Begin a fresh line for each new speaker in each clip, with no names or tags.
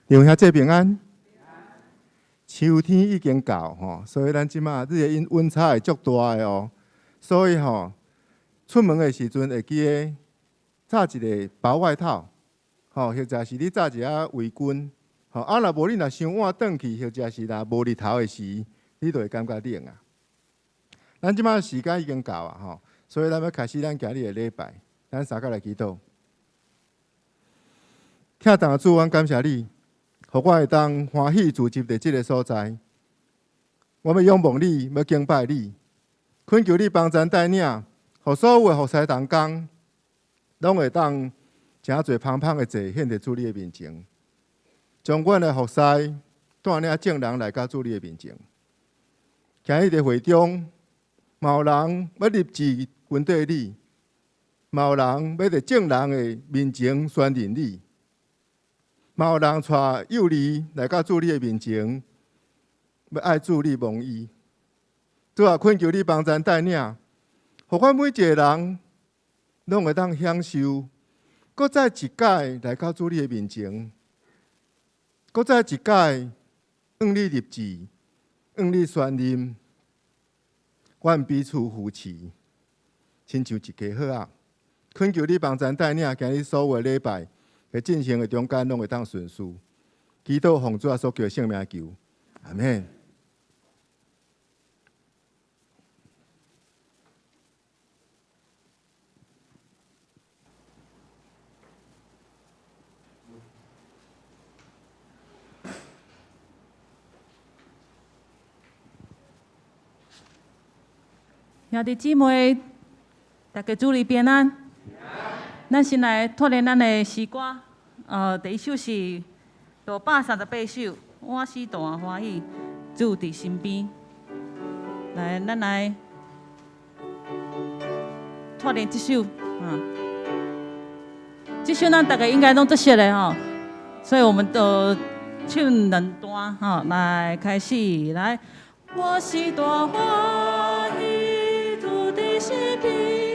弟兄姊妹平安。秋天已經到吼，所以咱這馬日夜溫差會足大的哦。所以吼，出門的時陣會記得罩一個薄外套，吼，或者是你罩一下圍巾，吼。啊，若無你若傷晚轉去，或者是若無日頭的時，你就會感覺冷啊。咱這馬時間已經到啊，吼，所以咱欲開始咱今日的禮拜，咱三個來祈禱。疼痛的主，阮感謝你，予我會當歡喜聚集佇這个所在。我欲仰望你，欲敬拜你，懇求你幫贊帶領，予所有的服侍同工，攏會當誠濟芳芳的祭獻佇主你的面前，將阮的服侍帶領眾人來到主你的面前。今日佇會中，嘛有人欲立志跟綴你，嘛有人欲佇眾人的面前宣認你，嘛有人帶幼兒來到主你的面前，欲愛主你蒙醫。主啊，懇求你幫贊帶領，予阮每一个人攏會當享受，閣再一擺來到主你的面前，閣再一擺向你立志，向你宣認，阮彼此扶持，親像一家好仔。懇求你幫贊帶領，今日所有的禮拜佇進行的中間，攏會當順遂。祈禱奉主耶穌基督聖名求，阿們。
兄弟姊妹，大家主內平安。咱先來拓展咱的詩歌，第一首是638首，我是大歡喜，主佇身邊。來，咱來拓展這首，啊，這首咱大家應該攏足熟的吼，所以我們就唱兩段，吼，來開始，來，我是大歡喜，主佇身邊。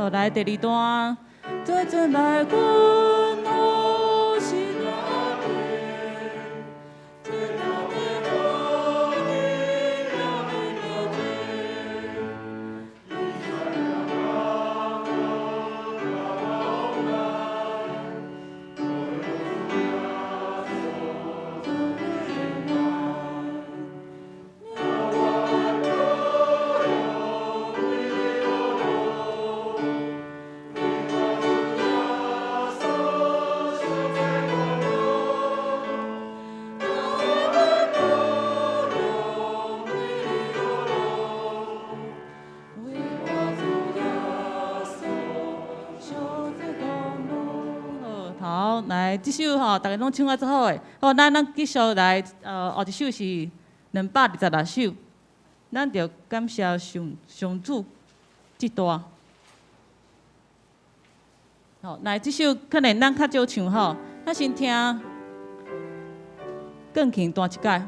來第二段，做陣來阮好心安慰，天大的福音了的了解。好，來，這首吼，大家攏唱啊足好的。好，咱繼續來，後一首是226首，咱著感謝上上主至大。好，來，這首可能咱較少唱吼，咱先聽鋼琴彈一擺。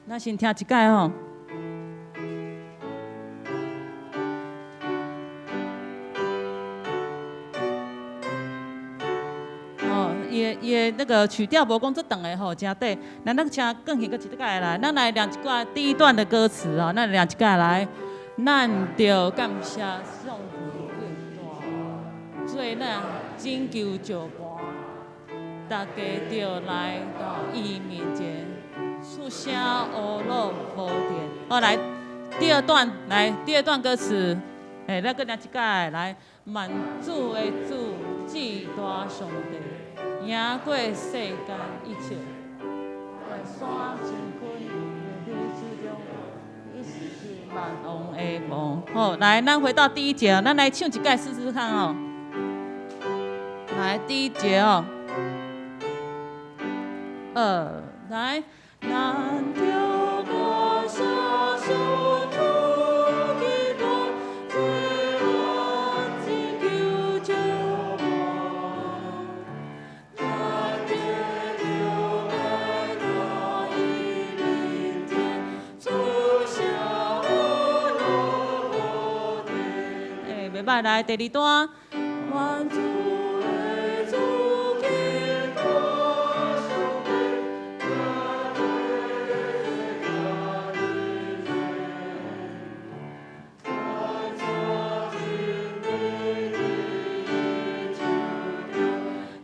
咱先聽一擺吼。哦，伊的那個曲調無講足長的吼，誠短。咱請鋼琴閣一擺來，咱來念一寡第一段的歌詞哦，咱念一擺來。咱著感謝上主至大，做咱拯救石伴，大家著來到伊面前，出聲呵咾無電。好，來第二段，來第二段歌詞，欸，咱閣念一擺來。萬主的主，至大上帝，贏過世間一切。山真坤，佇手中，伊是萬王的王。好，來，咱回到第一節，咱來唱一擺試試看哦。來，第一節哦。二，來，咱著感謝上主基督，這恩拯救救我。咱著愛來伊面前，主聖樂無盡。欸，袂䆀，來第二段。願主的主基督上帝，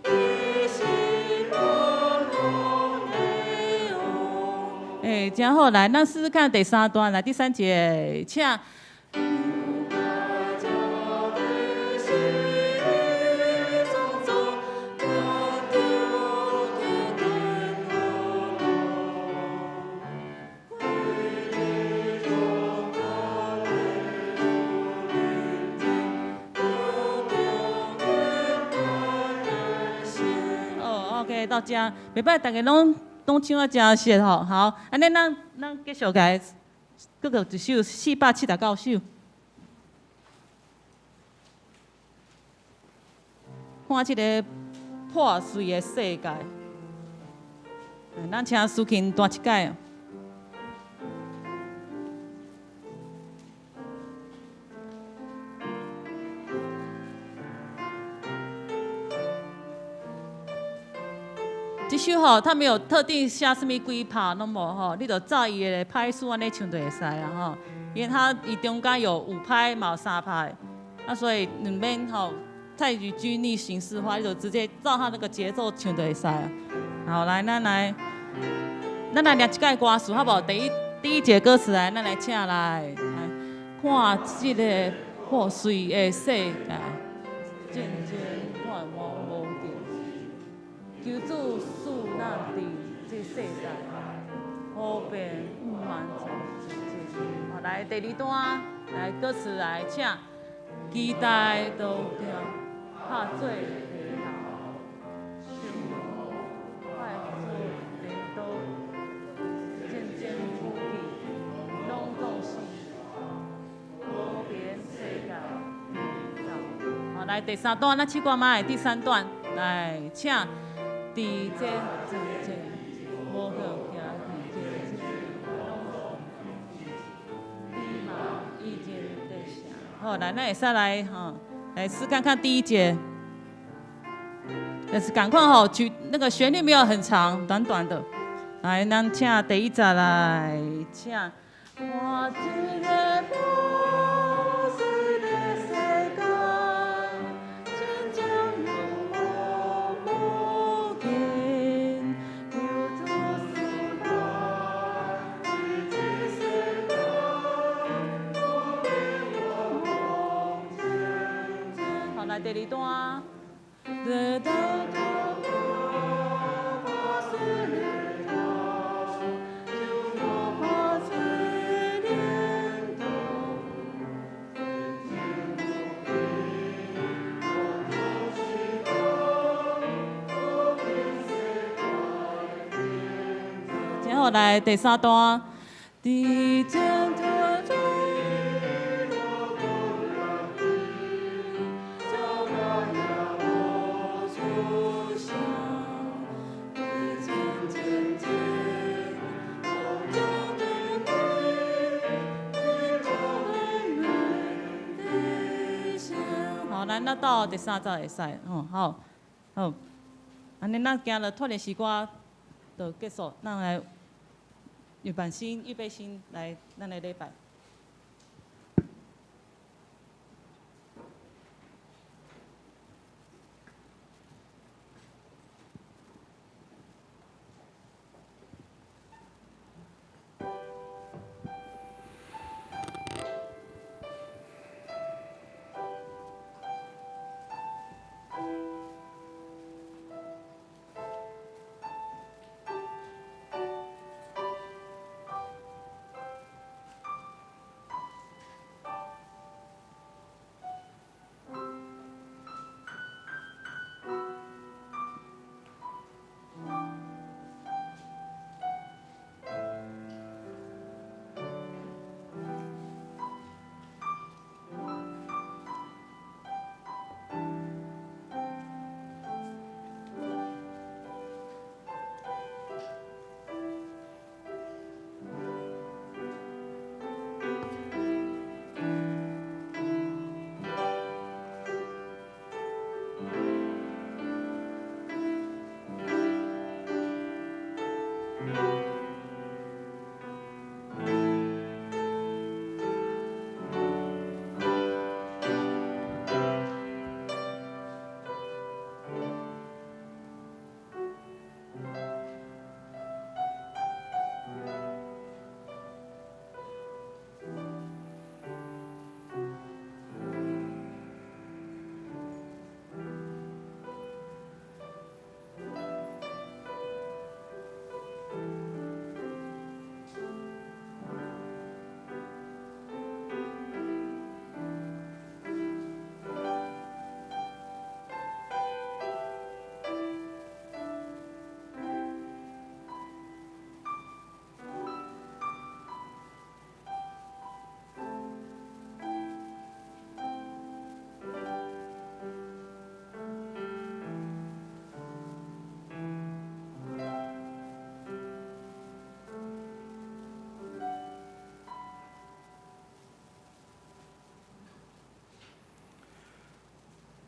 伊是萬王的王。欸，真好，來，咱試試看第三段，來第三節，請。哦，OK，到遮，袂䆀，逐家攏攏唱啊誠熟吼。好，按呢咱咱繼續來，閣閣一首479首。看這个破碎的世界，咱請蘇琴彈一擺。這首吼，它沒有特定寫啥物幾拍攏無吼，你就照伊的拍數按呢唱就會使啊吼。因為它伊中間有五拍嘛有三拍，啊所以毋免吼太於拘泥形式化，你就直接照它那個節奏唱就會使啊。好，來，咱來，咱來念一擺歌詞好無？第一第一節歌詞來，咱來請來，來看這个破碎的世界，戰爭看無無盡，求主賜咱佇這世代和平滿足。好，來第二段，來歌詞來，請期待刀劍拍做地牢，想快做電刀，戰爭武器攏總是和平世界締造。好，來第三段，咱試看覓？第三段，來，請佇這戰爭無向行佇這你嘛已經得勝。好，來，咱會使來吼，來試看看第一節。就是仝款吼，曲那個旋律沒有很長，短短的。來，咱請第一節來，請。看這个破碎的世界，戰爭攏無無盡，求主賜咱佇這世界和平無戰爭。好，來第二段。得到破碎的頭，就怕最顛倒。然後來第三段。佇戰爭中好，咱咱到第三節會使，吼，好，好，按呢咱今日脫離詩歌就結束，咱來預備心，預備心來，咱來禮拜。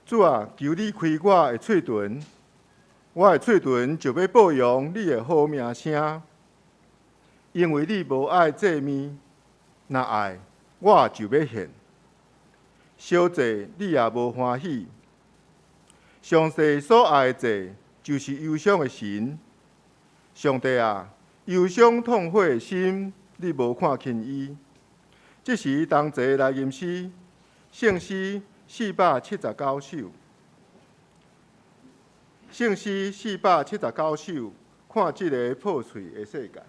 主啊，求你開我的喙唇，我的喙唇就欲報揚你的好名聲。因為你無愛祭物，若愛，我就欲獻。燒祭你也無歡喜。上帝所愛的祭，就是憂傷的神。上帝啊，憂傷痛悔的心，你無看輕伊。這時同齊來吟詩，聖詩479首，聖詩479首，看這个破碎的世界。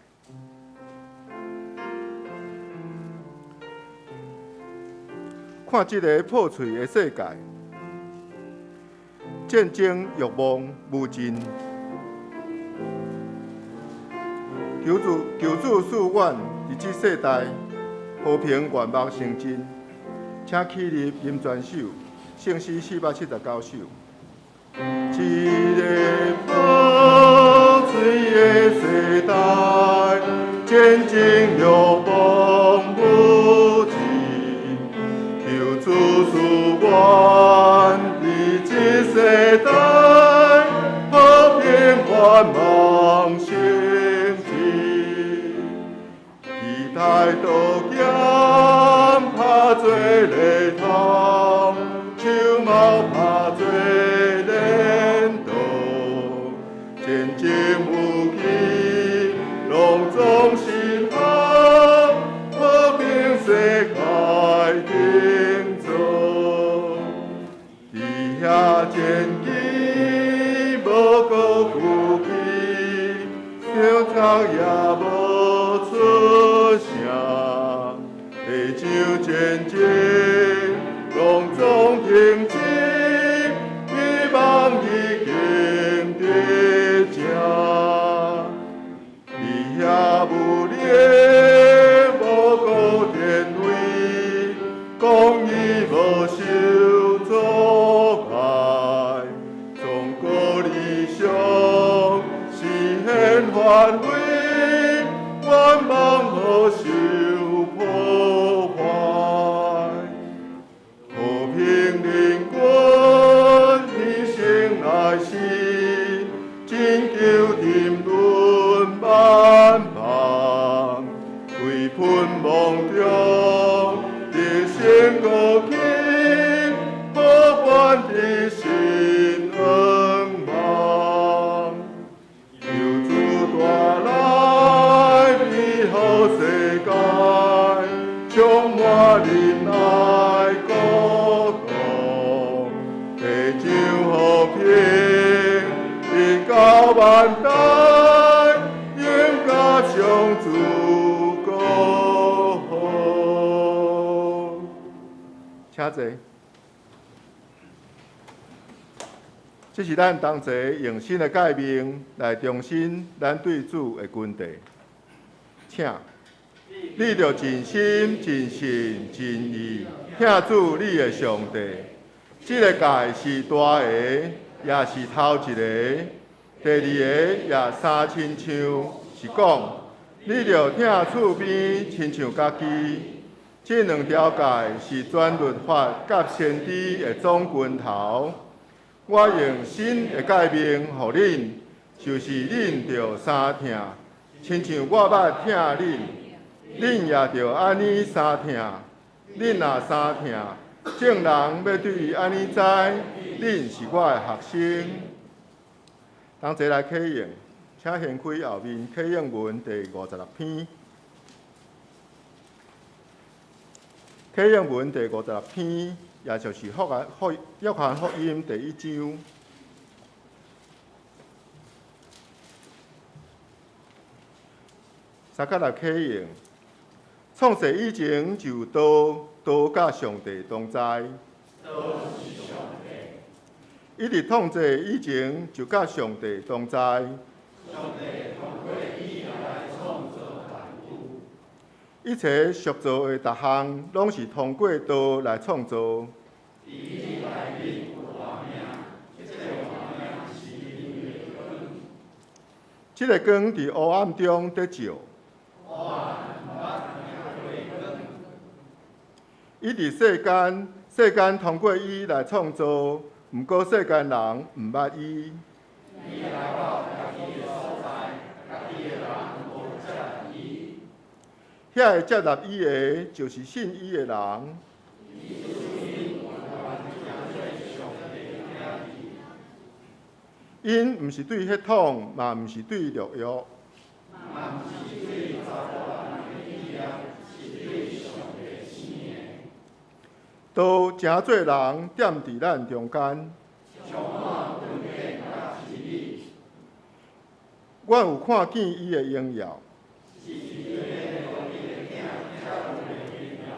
看這个破碎的世界，戰爭欲望無盡，求主求主賜阮佇這世代和平願望成真。請起立吟全首，聖詩479首。這个破碎的世代，戰爭欲望無盡，求主賜阮佇這世代和平願望成真，期待刀劍拍做犁頭，手矛拍做鐮刀，戰爭武器攏總失效，和平世界締造。佇遐戰機無閣武器，小草也無出聲。地上戰爭攏總停止，希望已經佇這。佇遐武力無閣電位，公義無受阻礙，中國理想實現範圍，願望無受破壞。和平領軍犧牲來死，拯救沉淪萬邦，為噴夢中得勝過去，保管的新願望。求主帶來美好世界，充滿仁愛國度，地上和平直到萬代，永甲上主國好。請坐。這是咱同齊用新的誡命來重申咱對主的根蒂。請，你著盡心、盡性、盡意疼主你的上帝。這个誡是大个，也是頭一个。第二個也相親像，是講你著疼厝邊親像家己。這兩條誡是全律法佮先知的總根頭。我用新的誡命予恁，就是恁著相疼，親像我捌疼恁，恁也著按呢相疼。恁若相疼，眾人欲對按呢知，恁是我的學生。同齊來啟應，請掀開後面啟應文第五十六篇。啟應文第五十六篇，也就是約翰福音第一章。三甲來啟應，創世以前就有道，道佮上帝同在。伊佇創世以前就佮上帝同在。
上帝通過伊來創造萬物。
一切屬造的逐項，攏是通過道來創造。
佇伊內面有活命，這个活命是人的光。
這个光佇黑暗中咧照。
黑暗毋捌贏過光。
伊佇世間，世間通過伊來創造。毋過世間人毋捌伊。
伊來到家己的所在，家己的人無接納伊。
遐个接納伊的，就是信伊的人。𪜶毋是對血統，嘛毋是對肉欲。
嘛毋是對查埔人的意念，是對上帝生的。
道成做人，踮佇咱中間。
充滿恩典佮真理。
阮有看見伊的榮耀。
是一个獨一的囝才有的榮耀。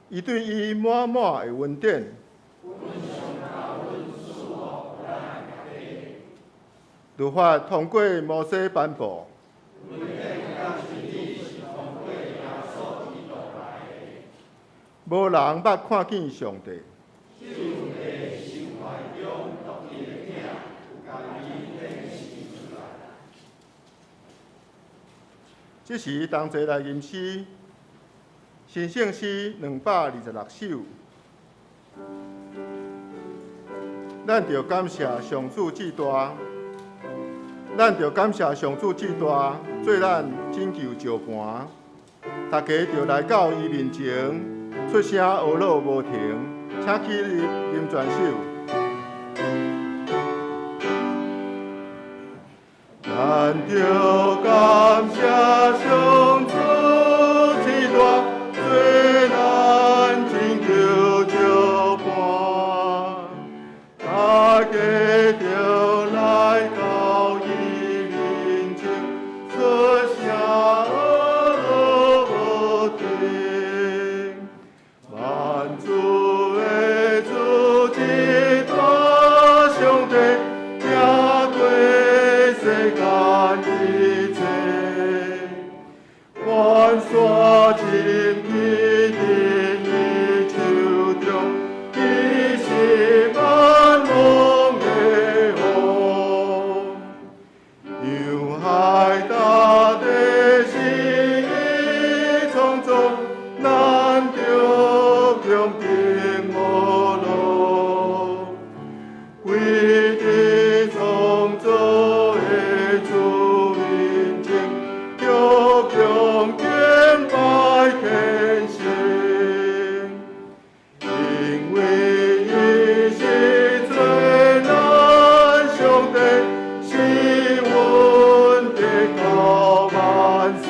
伊對伊滿滿的恩典。
阮上甲阮賜予咱家己。
律法通過摩西頒布。
恩典佮真理是通過耶穌基督來的。
無人捌看見上帝。
只有佇心懷中獨一的囝，有共伊顯示出來。
這時同齊來吟詩，神聖詩226首。咱著感謝上主至大，咱著感謝上主至大，做咱拯救石磐。大家著來到伊面前，出聲呵咾無停，請起立吟全首。咱著感謝上主至大，做咱拯救石磐。大家著來到伊面前，出聲呵咾無停。萬主的主至大上帝，贏過世間一切。萬山深記佇伊手中，伊是萬王的王。洋海大地是伊創造，咱著恭敬呵咾。跪佇創造的主面前，著恭敬拜虔誠，因為伊是做咱上帝，是阮得救萬世。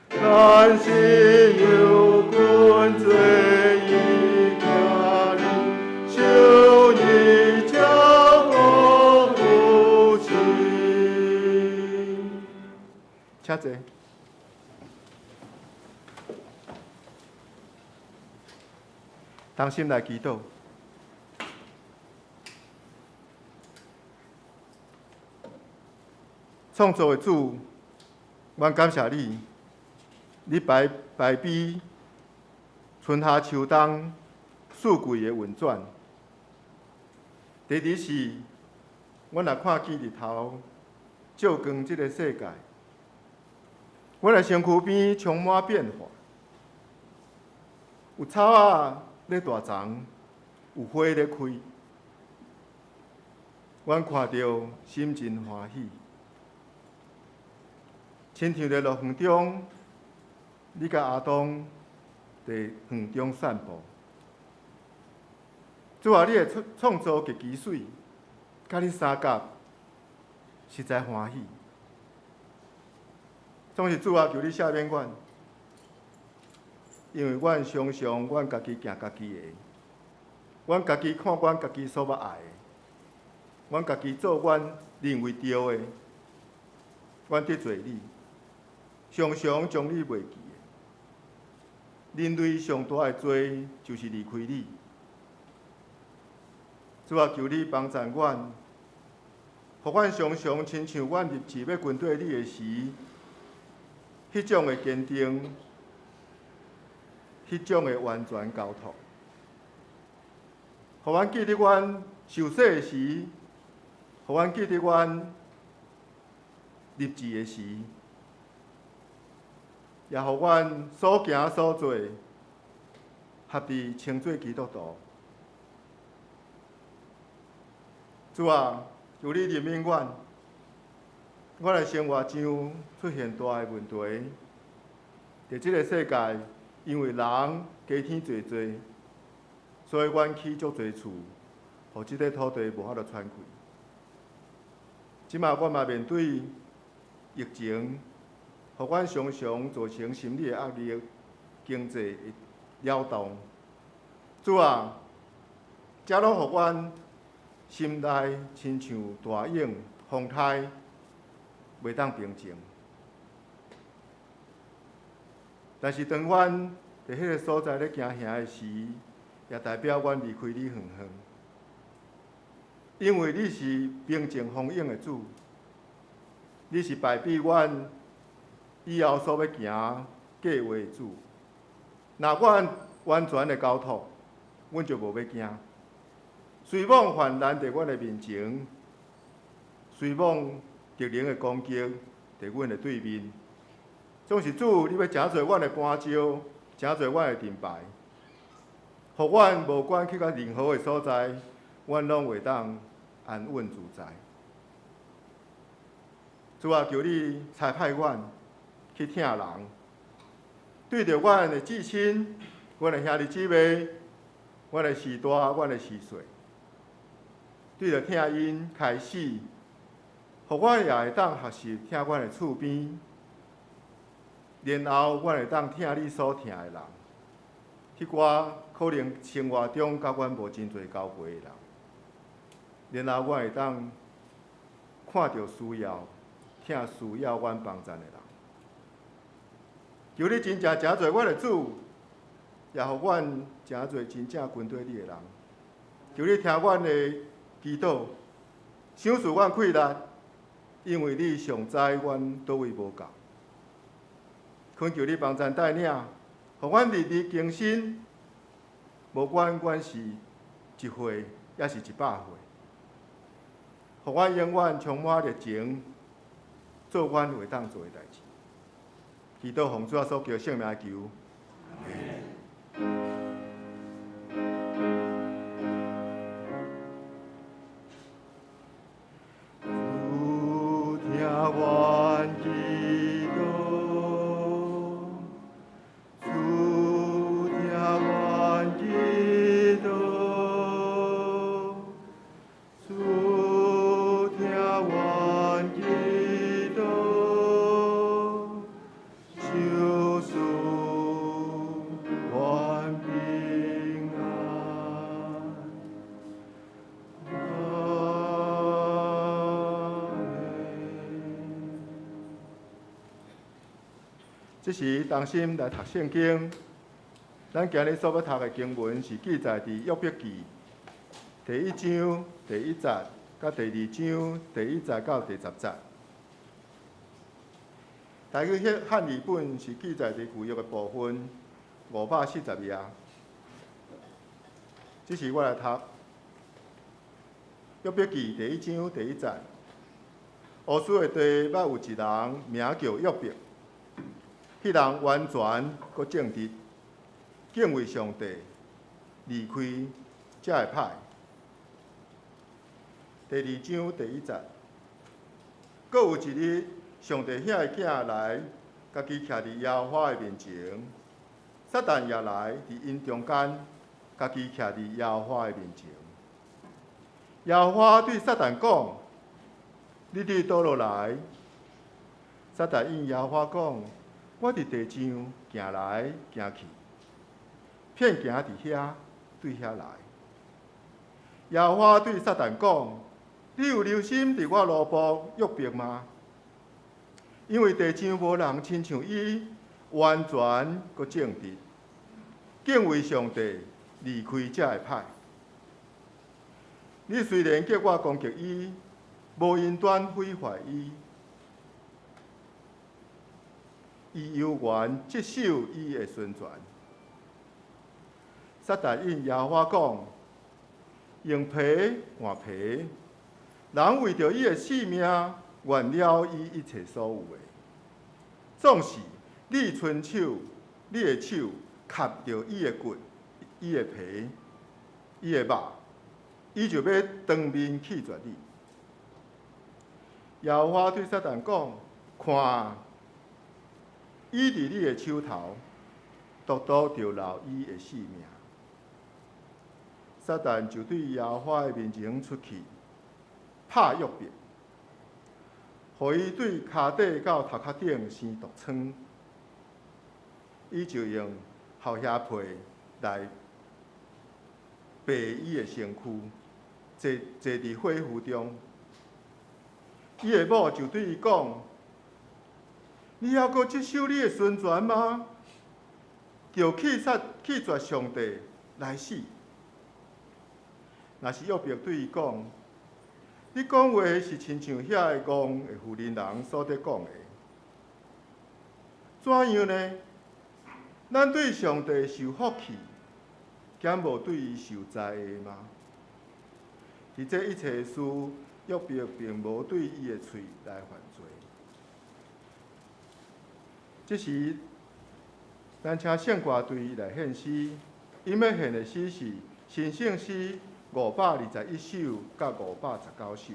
咱是羊群做伊囝兒，受伊照顧扶持。請坐。同心來祈禱。創造的主，阮感謝你，你排比春夏秋冬四季的運轉。第二是，阮若看見日頭照光這个世界，阮的身軀邊充滿變化，有草仔咧大長，有花咧開，阮看著心真歡喜。親像佇樂園中，你佮亞當佇園中散步。主啊，你的創造極其媠，佮你相佮，實在歡喜。總是主啊，求你赦免阮，因為阮常常阮家己行家己的，阮家己看阮家己所欲愛的，阮家己做阮認為對的，阮得罪你，常常將你袂記的。人類上大的罪就是離開你。主啊，求你幫贊阮，予阮常常親像阮立志欲跟綴你的時，彼種的堅定，彼種的完全交託。予阮記得阮受洗的時，予阮記得阮立志的時，也予阮所行所做，合佇稱做基督徒。主啊，求你憐憫阮，阮的生活上出現大的問題。佇這个世界，因為人加添濟濟，所以阮起足濟厝，予這个土地無法度喘氣。這馬阮嘛面對疫情，予阮常常造成心理的壓力、經濟的擾動。主啊，這攏予阮心內親像大湧風颱，袂當平靜。但是當阮佇彼个所在咧行行的時，也代表阮離開你遠遠，因為你是平靜風湧的主，你是敗比阮以後所欲行計畫的主。若阮完全的交託，阮就無欲驚。雖罔患難佇阮的面前，雖罔敵人的攻擊佇阮的對面，總是主，你欲成做阮的磐石，成做阮的盾牌，予阮無管去到任何的所在，阮攏會當安穩自在。主啊，求你差派阮去疼人，對著阮的至親、阮的兄弟姊妹、阮的序大、阮的序細，對著疼𪜶開始，予阮也會當學習疼阮的厝邊，然後阮會當疼你所疼的人，彼寡可能生活中佮阮無真濟交會的人，然後阮會當看著需要，疼需要阮幫贊的人。求你真正成做阮的主，也予阮成做真正跟綴你的人。求你聽阮的祈禱，賞賜阮氣力，因為你上知阮佗位無夠。懇求你幫贊帶領，予阮日日更新，無管阮是一歲，抑是100歲，予阮永遠充滿熱情，做阮會當做的代誌。祈禱奉主耶穌基督聖名求。主聽阮祈禱，主聽阮祈禱，主聽阮祈禱，求賜阮平安。阿們。這時同心來讀聖經，咱今日所欲讀的經文是記載佇約伯記第一章第一節，佮第二章第一節到第十節。台語漢語本是記載佇舊約的部分540頁。這時我來讀約伯記第一章第一節。烏斯的地捌有一人名叫約伯，彼人完全閣正直，敬畏上帝，離開這个歹。第二章第一節，閣有一日，上帝遐的囝來，家己徛佇耶和華的面前。撒旦也來佇𪜶中間，家己徛佇耶和華的面前。耶和華對撒旦講：你佇佗落來？撒旦應耶和華講：我佇地上行來行去，遍行佇遐，對遐來。耶和華對撒旦講：你有留心佇我奴僕約伯嗎？因為地上無人親像伊，完全閣正直，敬畏上帝，離開這个歹。你雖然叫我攻擊伊，無因端毀壞伊，伊猶原職守伊的孫權。撒旦應耶和華講：用皮換皮，人為著伊的性命，原了伊一切所有的。縱使你伸手，你的手磕著伊的骨、伊的皮、伊的肉，伊就欲當面棄絕你。耶和華對撒旦講：看，伊佇你的手頭，獨獨著留伊的性命。撒旦就對耶和華的面前出去，拍約伯，予伊對跤底到頭殼頂生毒瘡。伊就用鱟鴟皮來白伊的身軀，坐坐佇火湖中。伊的某就對伊講：你猶閣執守你的孫權嗎？著棄殺棄絕上帝來死。若是約伯對伊講：你講話是親像遐个戇的婦人人所佇講的。怎樣呢？咱對上帝受福氣，敢無對伊受災禍嗎？佇這一切事，約伯並無對伊的喙來犯罪。這時，咱請聖歌隊來獻詩，𪜶欲獻的詩是新聖詩521首佮519首。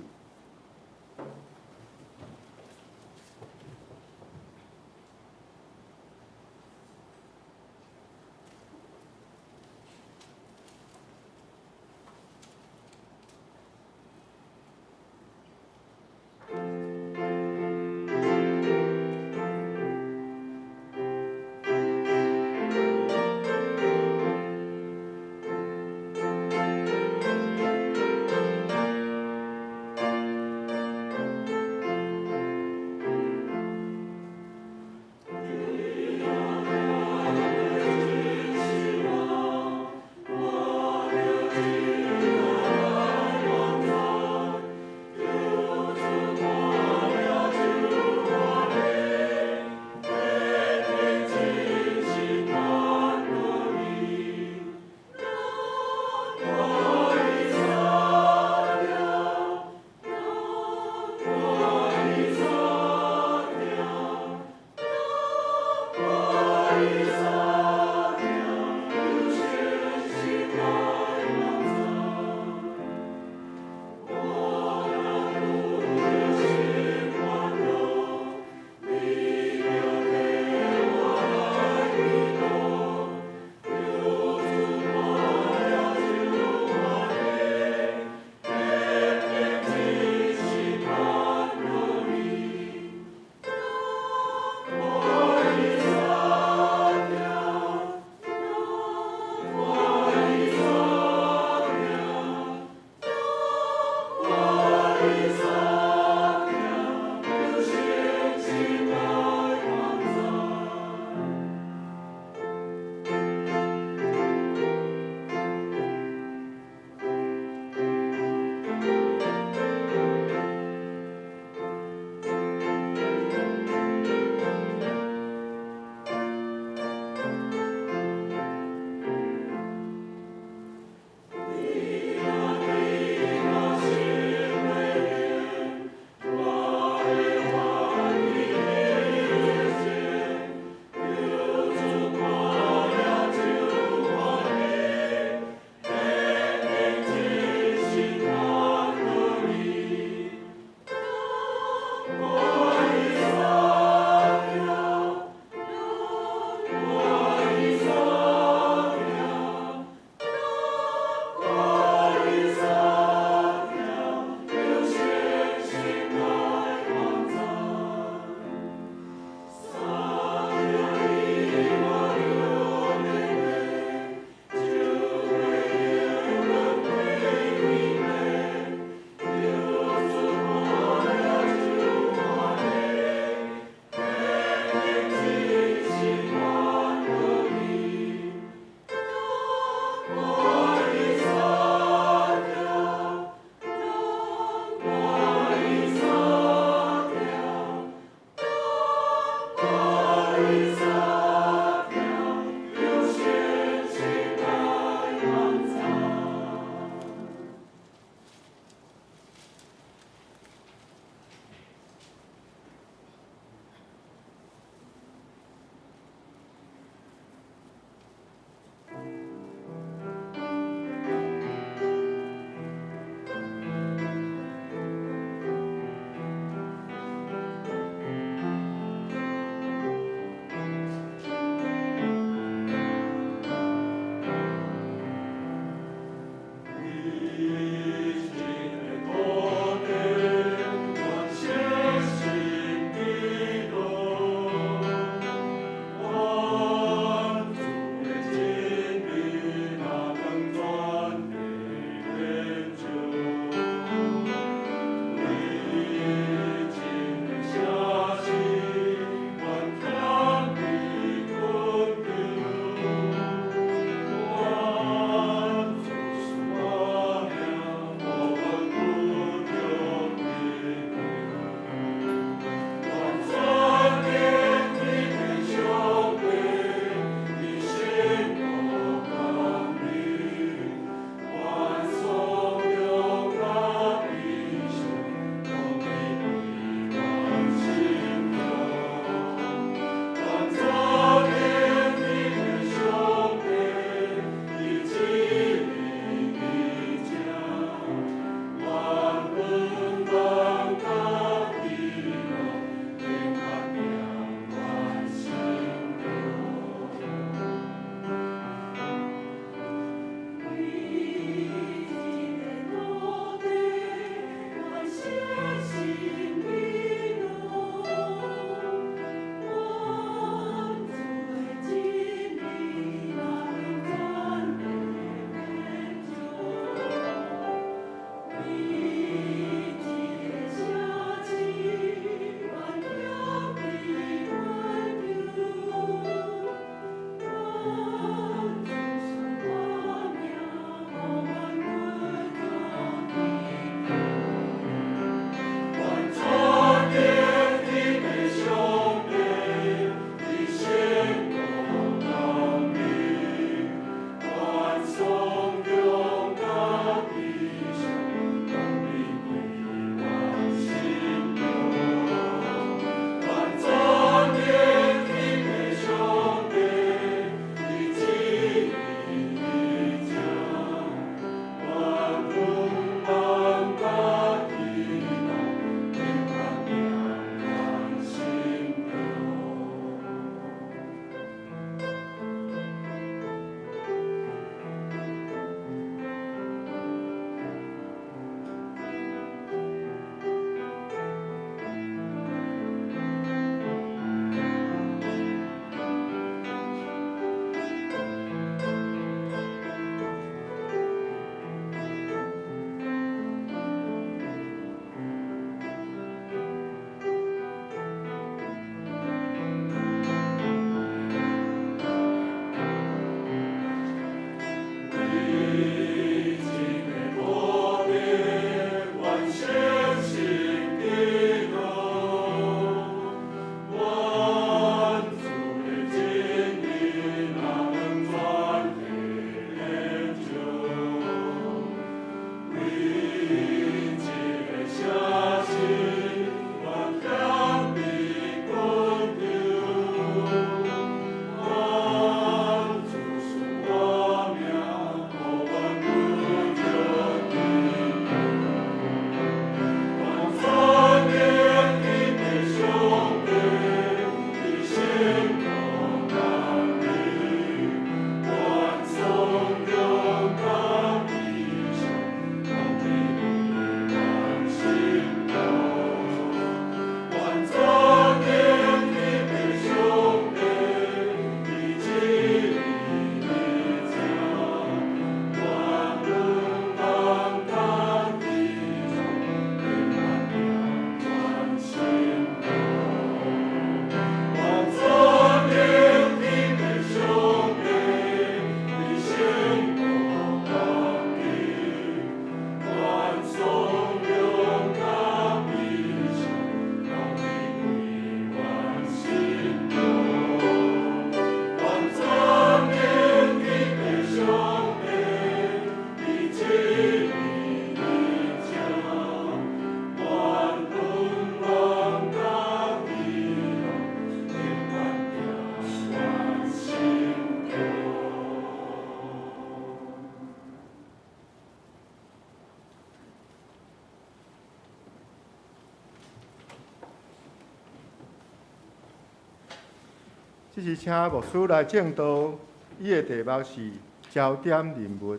這時請牧師來證道，伊的題目是焦點人物。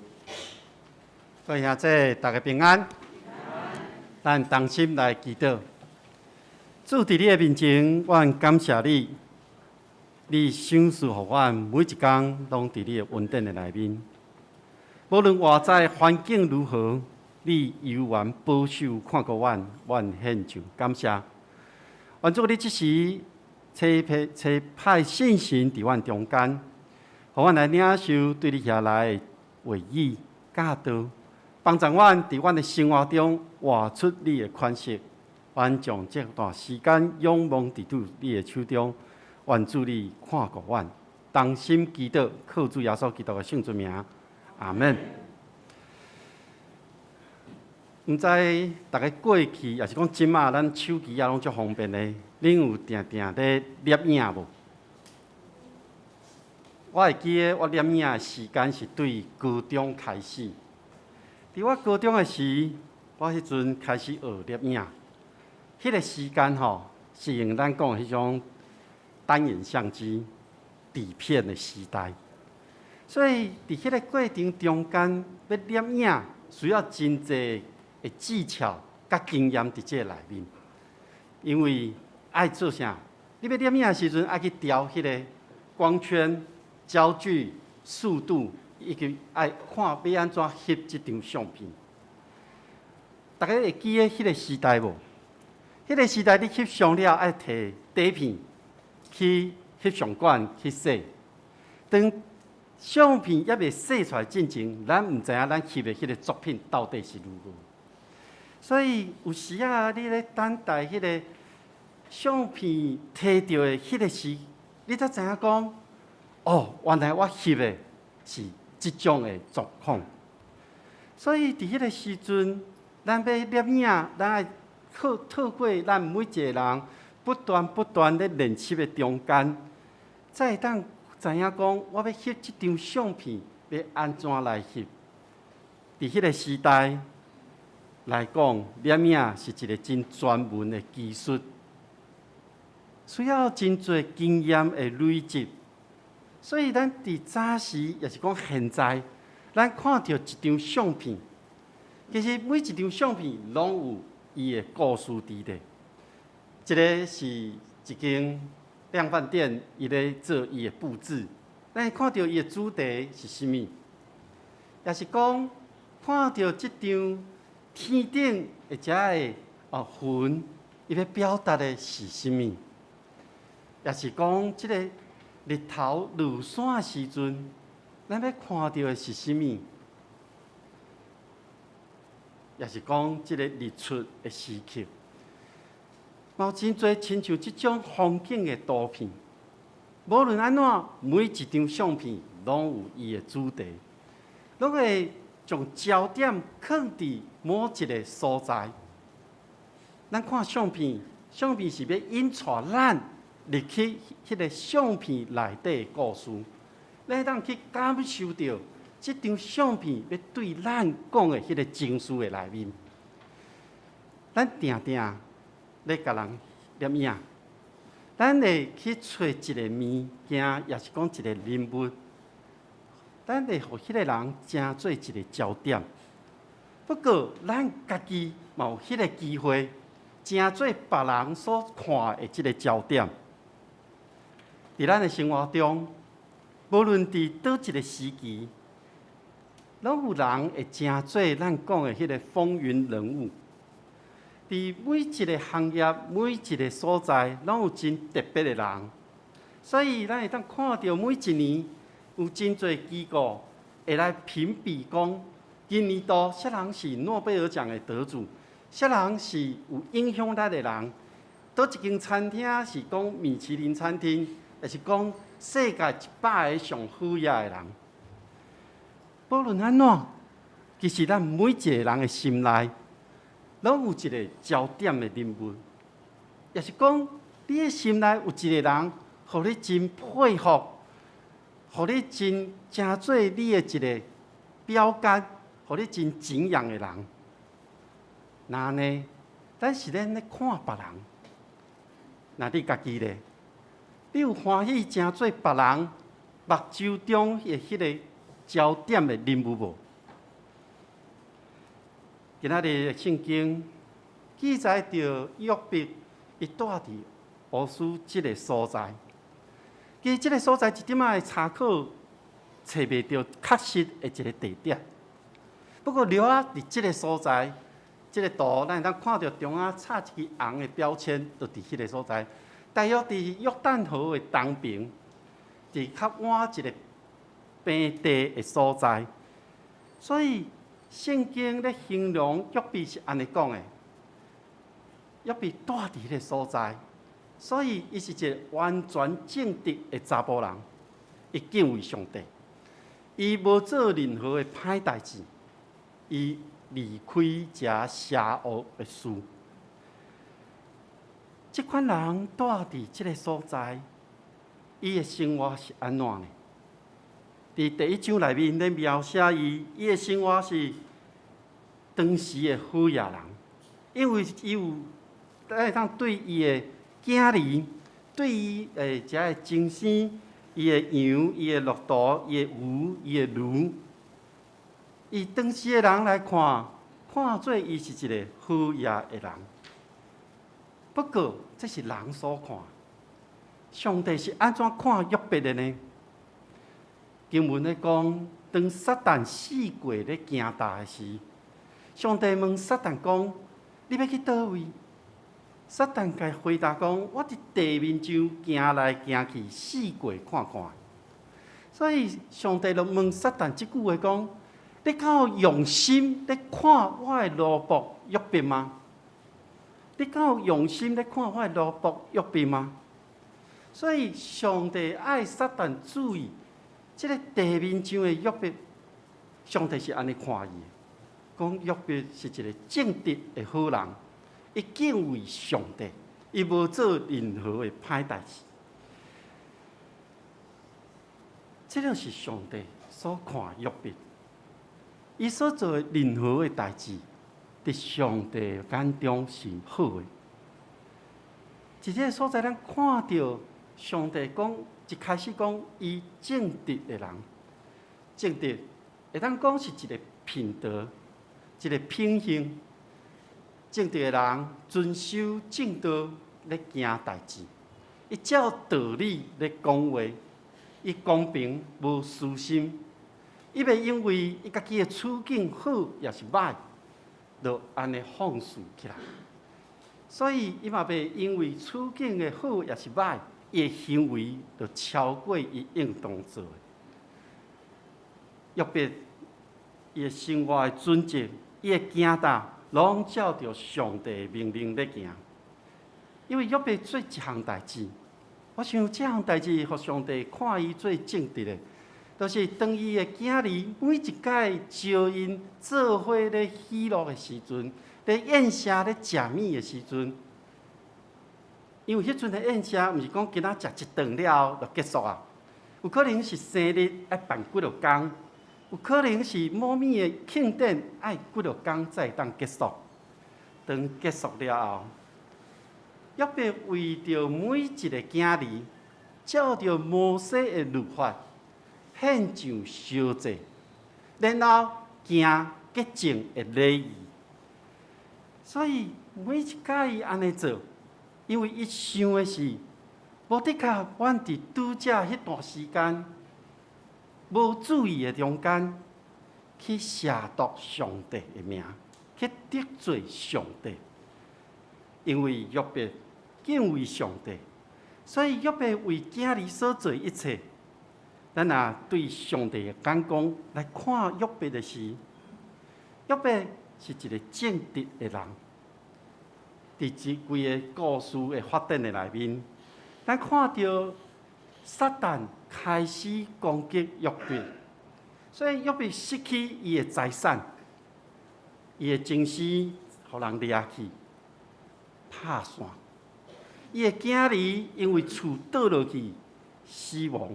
各位兄弟，大家平安。咱同心來祈禱。主，佇你的面前，我感謝你，你賞賜予我每一工攏佇你的恩典的內面。無論外在環境如何，你猶原保守看顧阮，阮獻上感謝。願主你這時差派聖神佇阮中間，予阮來領受對你遐來的話語教導，幫助阮佇阮的生活中活出你的款式。阮將這段時間仰望佇主你的手中，願主你看顧阮，同心祈禱，靠主耶穌基督的聖尊名，阿門。毋知逐家過去，抑是講這馬，咱手機仔攏足方便的，恁有定定咧攝影無？我會記得我攝影的時間是對高中開始。佇我高中的時，我彼陣開始學攝影。彼個時間吼，是用咱講的彼種單眼相機底片的時代，所以佇彼個過程中間，欲攝影需要真濟的技巧佮經驗佇這個內面。因為愛做啥？你欲攝影的時陣，愛去調彼個光圈、焦距、速度，以及愛看欲按怎翕這張相片。大家會記得彼個時代無？彼個時代你翕相了，愛提底片去翕相館去洗。當相片猶未洗出來進前，咱毋知影咱翕的彼個作品到底是如何。所以有時仔，你咧等待彼個相片提著的彼個時，你才知影講，哦，原來我翕的是這種的狀況。所以佇彼個時陣，咱欲攝影，咱愛靠透過咱每一個人不斷不斷咧練習的中間，才會當知影講，我欲翕這張相片，欲按怎來翕。佇彼個時代來講，攝影是一個真專門的技術，需要真濟經驗的累積。所以咱佇早時，抑是講現在，咱看著一張相片，其實每一張相片攏有伊的故事佇咧。這个是一間量販店，伊咧做伊的布置，咱會看著伊的主題是啥物，抑是講看著這張天頂的遮个雲，伊欲表達的是啥物？抑是講這个日頭落山的時陣，咱欲看著的是啥物？抑是講這个日出的時刻，嘛有真濟親像這種風景的圖片。無論按怎，每一張相片攏有伊的主題，攏會將焦點囥佇某一个所在。咱看相片，相片是欲引帶咱入去彼个相片內底的故事，咱會當去感受著這張相片欲對咱講的彼个情緒的內面。咱定定咧共人攝影，咱會去揣一個物件，抑是講一個人物，咱會予彼个人成做一個焦點。不過，咱家己嘛有彼個機會，成做別人所看的這个焦點。佇咱的生活中，無論佇佗一個時期，攏有人會成做咱講的彼个風雲人物。佇每一个行業、每一个所在，攏有真特別的人。所以，咱會當看著每一年有真濟機構會來評比講，今年度啥人是諾貝爾獎的得主，啥人是有影響力的人。佗一間餐廳是講米其林餐廳，抑是講世界100個上好食的人。無論按怎，其實咱每一個人的心內，攏有一個焦點的人物，抑是講你的心內有一個人，予你真佩服，予你真成做你的一個標桿，予你真敬仰的人。那呢，咱是咧咧看別人，那你家己咧？你有歡喜成做別人目睭中的彼个焦點的人物無？今仔日的聖經記載著約伯，伊住佇烏斯這个所在。其實這个所在一點仔的查考，揣袂著確實的一个地點。不過，著佇這个所在，這个圖，咱會當看著中間插一支紅的標籤，就佇彼个所在。大約佇約旦河的東邊，佇較倚一个平地的所在。所以聖經咧形容約伯是按呢講的：約伯住佇彼个所在，所以伊是一个完全正直的查埔人，伊敬畏上帝，伊無做任何的歹代誌，伊離開這邪惡的事。這款人住佇這个所在，伊的生活是按怎呢？佇第一章內面咧描寫伊，伊的生活是當時的好野人，因為伊有咱會當對伊的囝兒，對伊的遮个親生，伊的羊、伊的駱駝、伊的牛、伊的驢，以當時的人來看，看做伊是一个好野的人。不過，這是人所看，上帝是按怎看約伯的呢？經文咧講，當撒旦四界咧行蹛的時，上帝問撒旦講：你欲去佗位？撒旦共伊回答講：我佇地面上行來行去，四界看看。所以上帝就問撒旦這句話講：你敢有用心咧看我的奴僕約伯嗎？你敢有用心咧看我的奴僕約伯嗎？所以上帝愛撒旦注意，這个地面上的約伯，上帝是按呢看伊的，講約伯是一个正直的好人，伊敬畏上帝，伊無做任何的歹代誌。這就是上帝所看約伯，伊所做的任何的代誌，佇上帝眼中是好的。佇這个所在，咱看著上帝講，一開始講伊正直的人，正直會當講是一個品德，一個品行。正直的人遵守正道咧行代誌，伊照道理咧講話，伊公平無私心，伊袂因為伊家己的處境好抑是䆀，就按呢放肆起來。所以伊嘛袂因為處境的好抑是䆀，伊的行為就超過伊應當做的。約伯伊的生活的準則，伊的行蹛，攏照著上帝的命令咧行。因為約伯做一項代誌，我想這項代誌，予上帝看伊做正直的，就是當伊的囝兒每一擺招𪜶做伙咧喜樂的時陣，咧宴席咧食物的時陣，因為彼陣的宴席，毋是講今仔食一頓了後就結束啊，有可能是生日愛辦幾落工，有可能是某物的慶典愛幾落工才會當結束。當結束了後，約伯為著每一个囝兒，照著摩西的律法獻上燒祭，然後行潔淨的禮儀。所以每一擺伊按呢做，因為伊想的是，無的確，阮佇拄才彼段時間無注意的中間，去褻瀆上帝的名，去得罪上帝。因為約伯敬畏上帝，所以約伯為囝兒所做一切，咱若對上帝的眼光來看約伯的時，約伯是一個正直的人。佇這規个故事的發展的內面，咱看著撒旦開始攻擊約伯，所以約伯失去伊的財產，伊的情絲予人掠去，拍散。伊的囝兒因為厝倒落去死亡。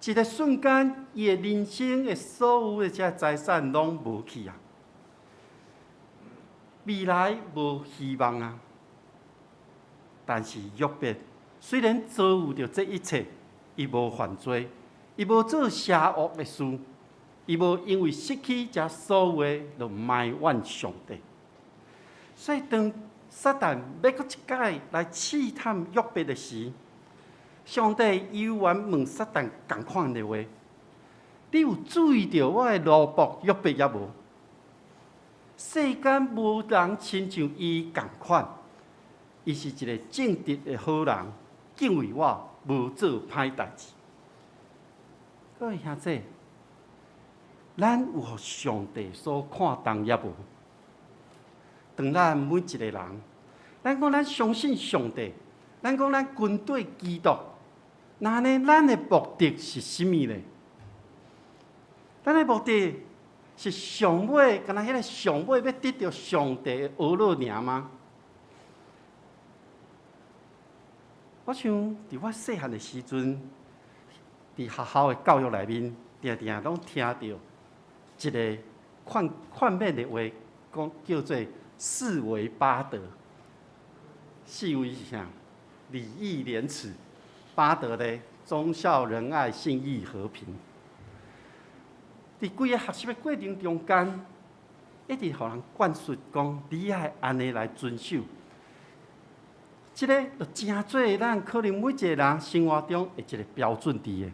一个瞬間，伊的人生的所有的這財產攏無去啊！未來無希望啊！但是約伯雖然遭遇著這一切，伊無犯罪，伊無做邪惡的事，伊無因為失去這所有的就埋怨上帝。所以當撒旦欲閣一擺來試探約伯的時，上帝猶原問撒旦仝款的話：你有注意著我的奴僕約伯抑無？世間無人親像伊仝款，伊是一个正直的好人，敬畏我，無做歹代誌。各位兄弟，咱有予上帝所看重抑無？當咱每一个人，咱講咱相信上帝，咱講咱跟隨基督，那按呢，咱的目的是啥物呢？咱的目的是上尾，敢若彼个上尾欲得著上帝的呵咾爾嗎？我想，佇我細漢的時陣，佇學校的教育內面，定定攏聽著一個勸勸勉的話，講叫做四維八德。四維是啥？禮義廉恥。八德咧，忠孝仁愛信義和平。佇規个學習的過程中間，一直予人灌輸講，你愛按呢來遵守。這个就成做咱可能每一个人生活中的一个標準佇的，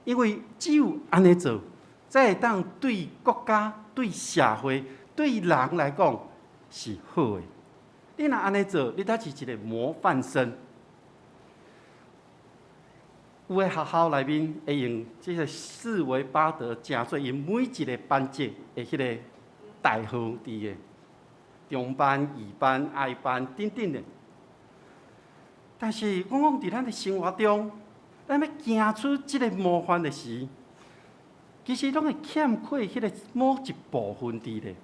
因為只有按呢做，才會當對國家、對社會、對人來講是好的。你若按呢做，你才是一个模範生。有的學校內面會用這个四維八德，成做𪜶每一个班級的彼个代號佇的，中班、二班、愛班等等的。但是，往往佇咱的生活中，咱欲行出這个模範的時，其實攏會欠缺彼个某一部分佇咧，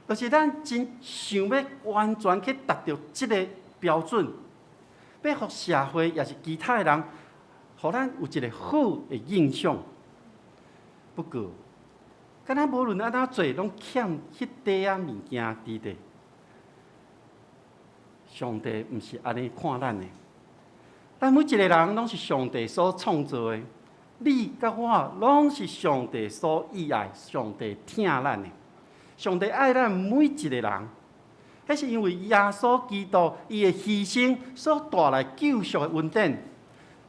就是咱真想欲完全去達著這个標準，欲予社會抑是其他的人，予咱有一个好的印象。不過，敢若無論按怎做，攏欠彼塊仔物件佇咧。上帝毋是按呢看咱的，咱每一個人攏是上帝所創造的，你佮我攏是上帝所喜愛，上帝疼咱的。上帝愛咱每一個人，彼是因為耶穌基督伊的犧牲所帶來救贖的恩典，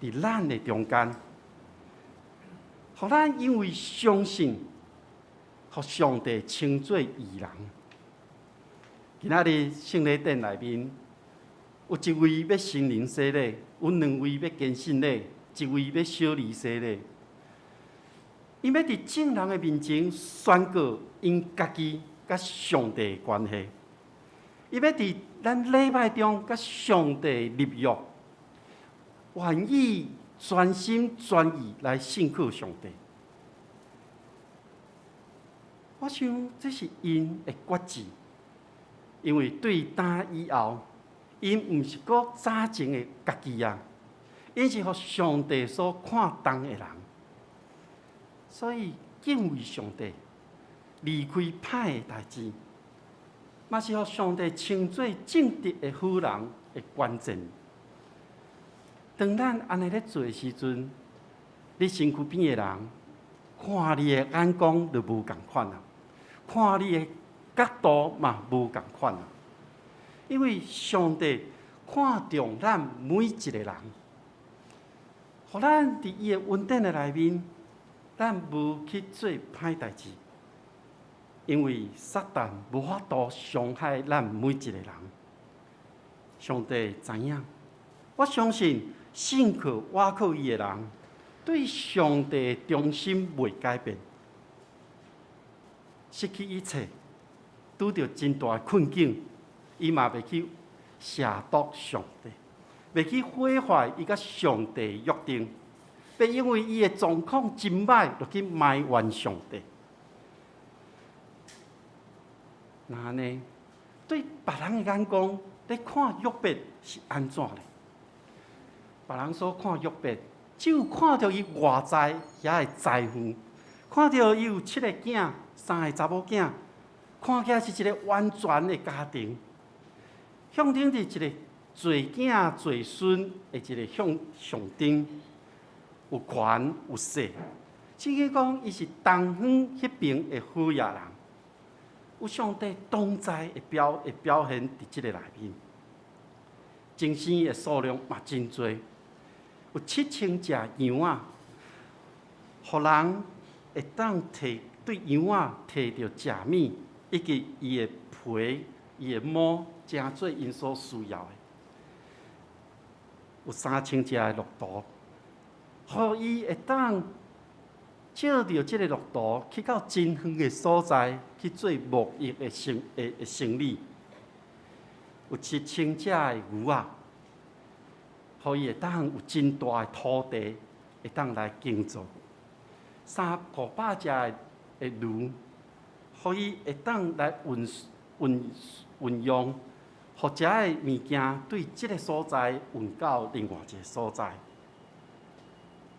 佇咱的中間，予咱因為相信，予上帝稱做義人。今仔日聖禮殿內面，有一位欲成人洗禮，有兩位欲堅信禮，一位欲小兒洗禮。𪜶欲佇眾人的面前宣告𪜶家己佮上帝的關係。伊欲佇咱禮拜中佮上帝立約，願意全心全意來信靠上帝。我想這是𪜶的決志，因為對今以後，𪜶毋是閣早前的家己啊，𪜶是予上帝所看重的人，所以敬畏上帝，離開歹的代誌，嘛是予上帝稱做正直的好人的關鍵。當咱按呢咧做的時陣，你身軀邊的人看你的眼光就無仝款啊，看你的角度嘛無仝款啊。因為上帝看重咱每一個人，予咱佇伊的恩典的內面，咱無去做歹代誌，因為撒旦無法度傷害咱每一個人。上帝知影，我相信信靠倚靠伊的人，對上帝的忠心袂改變，失去一切，拄著真大的困境，伊嘛袂去褻瀆上帝，袂去毀壞伊佮上帝的約定，袂因為伊的狀況真歹，就去埋怨上帝。那按呢，對別人的眼光，咧看約伯是按怎咧？別人所看約伯，只有看著伊外在遐个財富，看著伊有七个囝，三个查某囝，看起來是一个完全的家庭，向頂佇一个濟囝濟孫的一個象徵，有權有勢。聖經講，伊是東方彼邊的好額人，有上帝同在的表現佇這个內面。精生的數量嘛真濟，有7000隻羊仔，予人會當提對羊仔提著食物，以及伊的皮、伊的毛，成做𪜶所需要的。有3000隻的駱駝，予伊會當借著這个駱駝去到真遠的所在去做貿易的生意。有7000隻的牛仔，予伊會當有真大的土地，會當來耕作。三五百隻的驢，予伊會當來運用，予遮的物件對這个所在運到另外一个所在。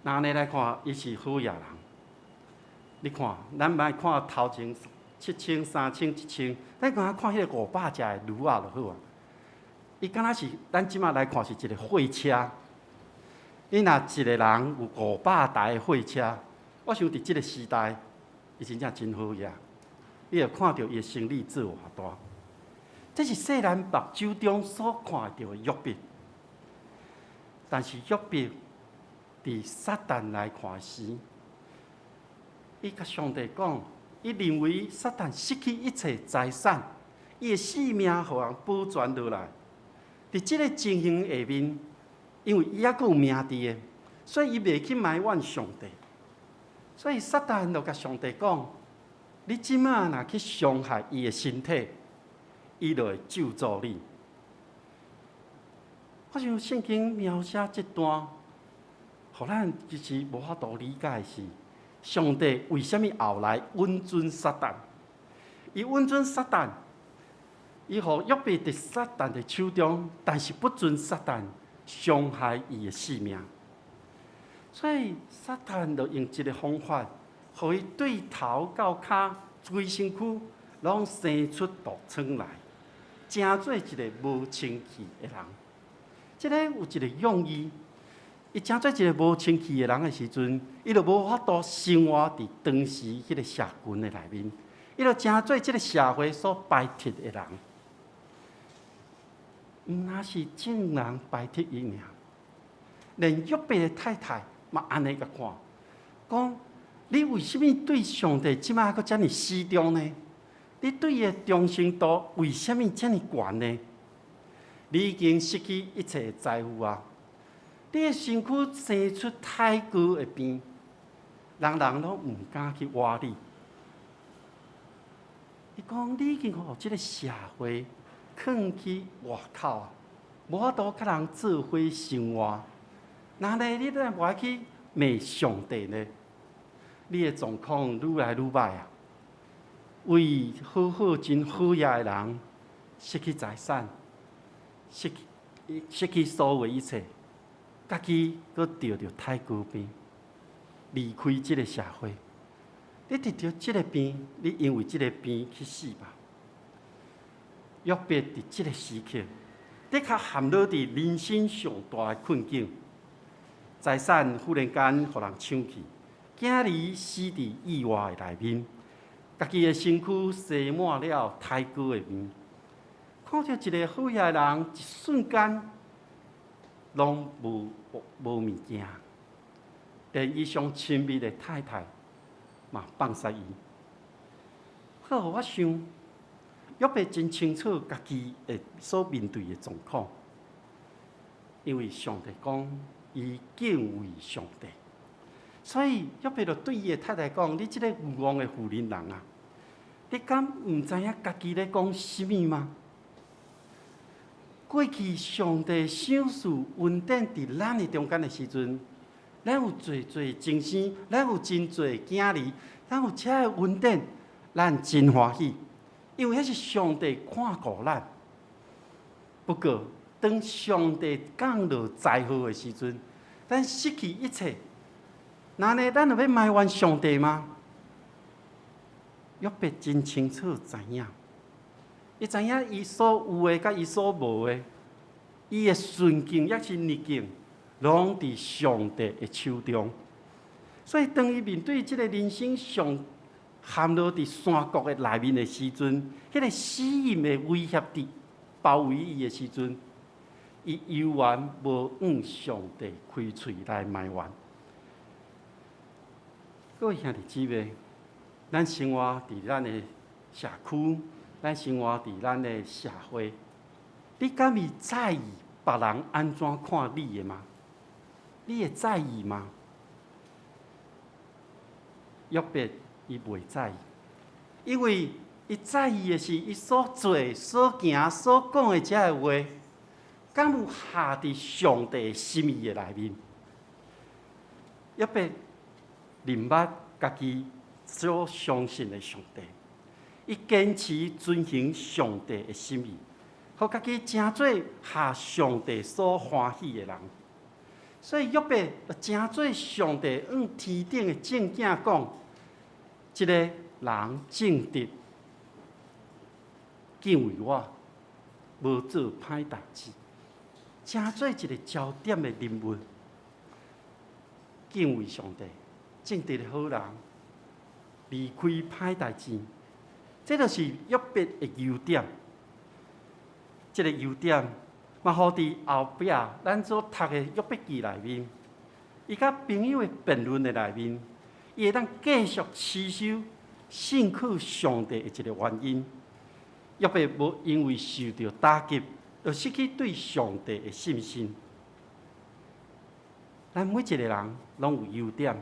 若按呢來看，伊是好額人。你看，咱莫看頭前七千、三千、一千，咱敢若看彼个五百隻的驢仔就好啊。伊敢若是咱這馬來看是一个貨車。你若一个人有五百台的貨車，我想佇這个時代，伊真正真好額。你會看著伊的生意做偌大。這是世人目睭中所看著的約伯。但是約伯佇撒旦來看時，伊共上帝講，伊認為撒旦失去一切財產，伊的性命予人保全落來。佇這个情形下面，因為伊猶閣有名佇的，所以伊袂去埋怨上帝。所以撒旦就共上帝講：你這馬若去傷害伊的身體，伊就會咒詛你。我想聖經描寫這段，予咱其實無法度理解的是，上帝為啥物後來允准撒旦？伊允准撒旦，伊予約伯佇撒旦的手中，但是不准撒旦傷害伊的性命。所以撒旦就用這个方法，予伊對頭到跤規身軀攏生出毒瘡來，成做一个無清氣的人。這个有一个用意，伊成做一个無清氣的人的時陣，伊就無法度生活佇當時彼个社群的內面，伊就成做這个社會所排斥的人。毋但是眾人排斥伊爾，連約伯的太太嘛按呢共看，講你為啥物對上帝這馬閣遮爾死忠呢？你對伊的忠誠度為啥物遮爾懸呢？你已經失去一切財富啊！你的身軀生出苔膏的病，人人攏毋敢去倚你。伊講你已經予這个社會囥去外口啊，無法度佮人做伙生活。那呢，你哪會無愛去罵上帝呢？你的狀況愈來愈歹啊！為好好真好額的人失去財產，失去所有一切，家己閣著著苔膏病，離開這个社會。你得著這个病，你因為這个病去死吧。約伯佇這个時刻，的確陷落佇人生上大的困境，財產忽然間予人搶去，囝兒死佇意外的內面，家己的身軀生滿了苔膏的病，看著一个好額的人，一瞬間攏無物件，連伊上親密的太太嘛放殺伊。好，我想約伯真清楚家己的所面對的狀況，因為上帝講伊敬畏上帝，所以約伯就對伊的太太講：你這个愚妄的婦人人啊，你敢毋知影家己咧講啥物嗎？過去上帝賞賜恩典佇咱的中間的時陣，咱有濟濟精生，咱有真濟囝兒，咱有遮的恩典，咱真歡喜，因為彼是上帝看顧咱。不過，當上帝降落災禍的時陣，咱失去一切，那呢，咱就欲埋怨上帝嗎？約伯真清楚知影，伊知影伊所有的佮伊所無的，伊的順境抑是逆境，攏佇上帝的手中。所以，當伊面對這个人生上陷落佇山谷的內面的時陣，彼個死蔭的威脅佇包圍伊的時陣，伊猶原無向上帝開喙來埋怨。各位兄弟姊妹，咱生活佇咱的社區，咱生活佇咱的社會，你敢會在意別人按怎看你的嗎？你會在意嗎？約伯伊袂在意，因為伊在意的是伊所做、所行、所講的這个話，敢有合佇上帝心意的內面。約伯認捌家己所相信的上帝，伊堅持遵行上帝的心意，予家己成做合上帝所歡喜的人。所以約伯就成做上帝向天頂的證囝講：這个人正直，敬畏我，無做歹代誌，成做一个焦點的人物。敬畏上帝，正直的好人，離開歹代誌，這就是約伯的優點。這个優點嘛，予佇後壁咱所讀的約伯記內面，伊佮朋友的辯論的內面，伊會當繼續持守信靠上帝的一个原因。約伯無因為受著打擊，就失去對上帝的信心。咱每一个人攏有優點，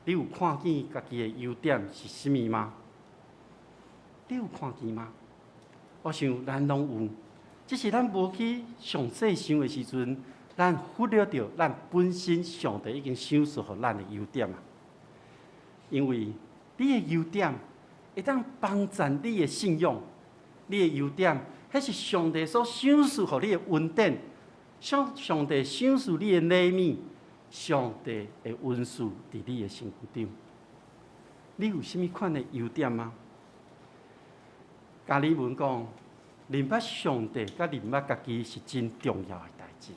你有看見家己的優點是啥物嗎？你有看見嗎？我想咱攏有，只是咱無去詳細想的時陣，咱忽略著咱本身上帝已經賞賜予咱的優點啊。因為你的優點會當幫助你的信仰，你的優點，彼是上帝所賞賜予你的恩典，上上帝賞賜你的禮物，上帝的恩賜佇你的身軀頂。你有啥物款的優點嗎？加爾文講，認捌上帝佮認捌家己是真重要的代誌。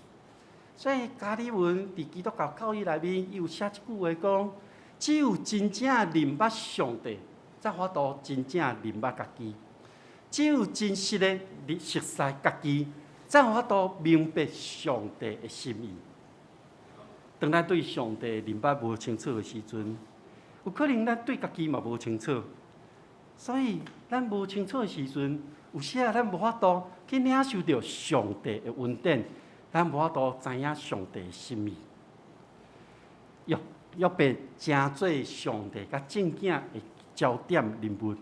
所以加爾文佇基督教教義內面，伊有寫一句話講：只有真正認捌上帝，才有法度真正認捌家己；只有真實的熟似家己，才有法度明白上帝的心意。當咱對上帝認捌無清楚的時陣，有可能咱對家己嘛無清楚。所以，咱無清楚的時陣，有時啊，咱無法度去領受著上帝的恩典，咱無法度知影上帝的心意。約約伯成做上帝佮證囝的焦點人物，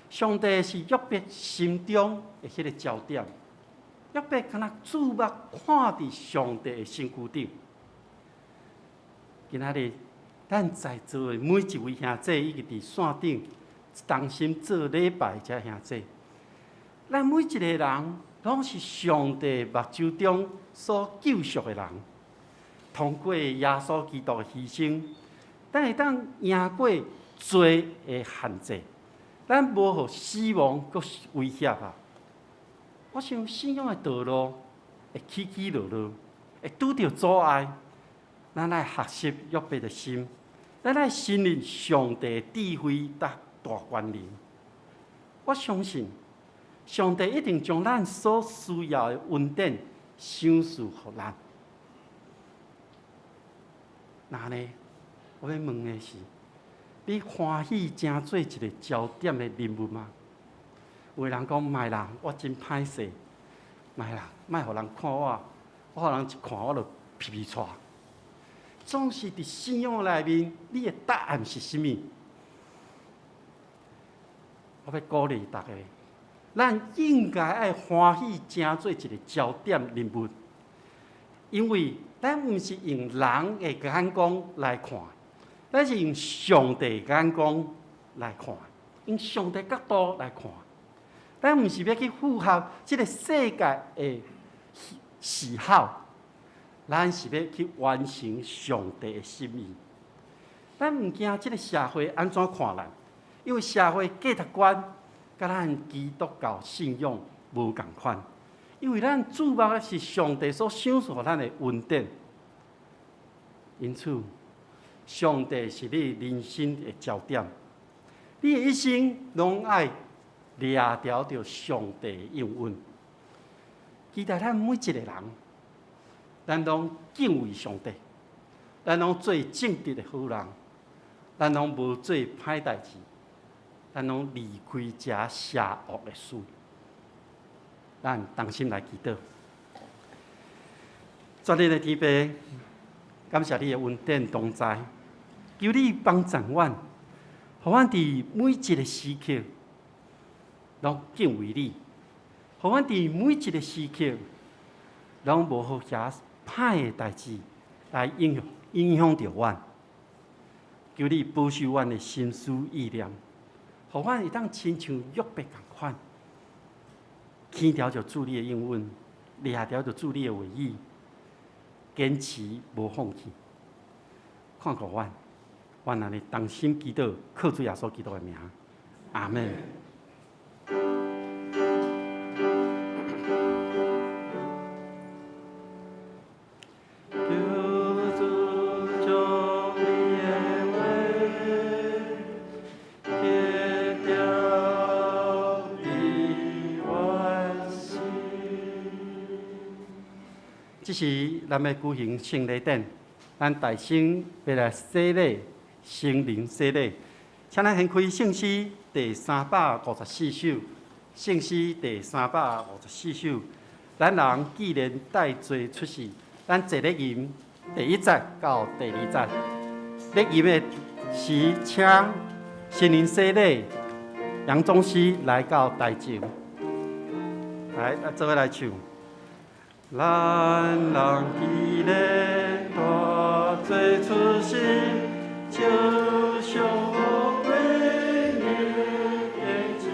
上帝是約伯心中的彼个焦點。約伯敢若注目看佇上帝的身軀頂。今仔日，咱在座的每一位兄弟，以及佇線頂同心做禮拜這兄弟，咱每一个人攏是上帝目睭中所救贖的人。通過耶穌基督的犧牲，咱會當贏過罪的限制，咱無予死亡閣威脅啊！我想信仰的道路會起起落落，會拄著阻礙。咱愛學習約伯的心，咱愛承認上帝的智慧佮大權能。我相信上帝一定將咱所需要的恩典賞賜予咱。那呢，我欲問的是，你歡喜成做一个焦點的人物嗎？有的人講莫啦，我真歹勢，莫啦，莫予人看我，我予人一看我就皮皮掣。總是佇信仰內面，你的答案是啥物？我欲鼓勵大家，咱應該愛歡喜成做一个焦點人物，因為咱毋是用人的眼光來看，咱是用上帝眼光來看，用上帝角度來看。咱毋是欲去符合這个世界的喜好，咱是欲去完成上帝的心意。咱毋驚這个社會按怎看咱，因為社會價值觀佮咱基督教信仰無仝款，因為咱注目的是上帝所賞賜予咱的恩典。因此，上帝是你人生的焦點，你的一生攏愛掠牢著上帝的應允。期待咱每一個人，咱攏敬畏上帝，咱攏做正直的好人，咱攏無做歹代誌，咱攏離開這邪惡的事。咱同心來祈禱，全能的天父，感謝你的恩典同在，求你幫助阮，予阮佇每一個時刻攏敬畏你，予阮佇每一個時刻攏無予遐歹的代誌來影響著阮。求你保守阮的心思意念，予阮會當親像約伯仝款，牽牢著主你的應允，掠牢著主你的話語，堅持無放棄。看顧阮，阮按呢同心祈禱，靠主耶穌基督的名，阿門。這時，咱欲舉行聖禮典，咱大聲欲來洗禮，聖靈洗禮，請咱掀開聖詩第354首，聖詩第354首，咱人既然帶罪出世，咱坐咧吟第一節到第二節，咧吟的時，請聖靈洗禮楊宗師來到台前，來，咱做伙來唱。咱人既然帶罪出世，就像歸入天之理。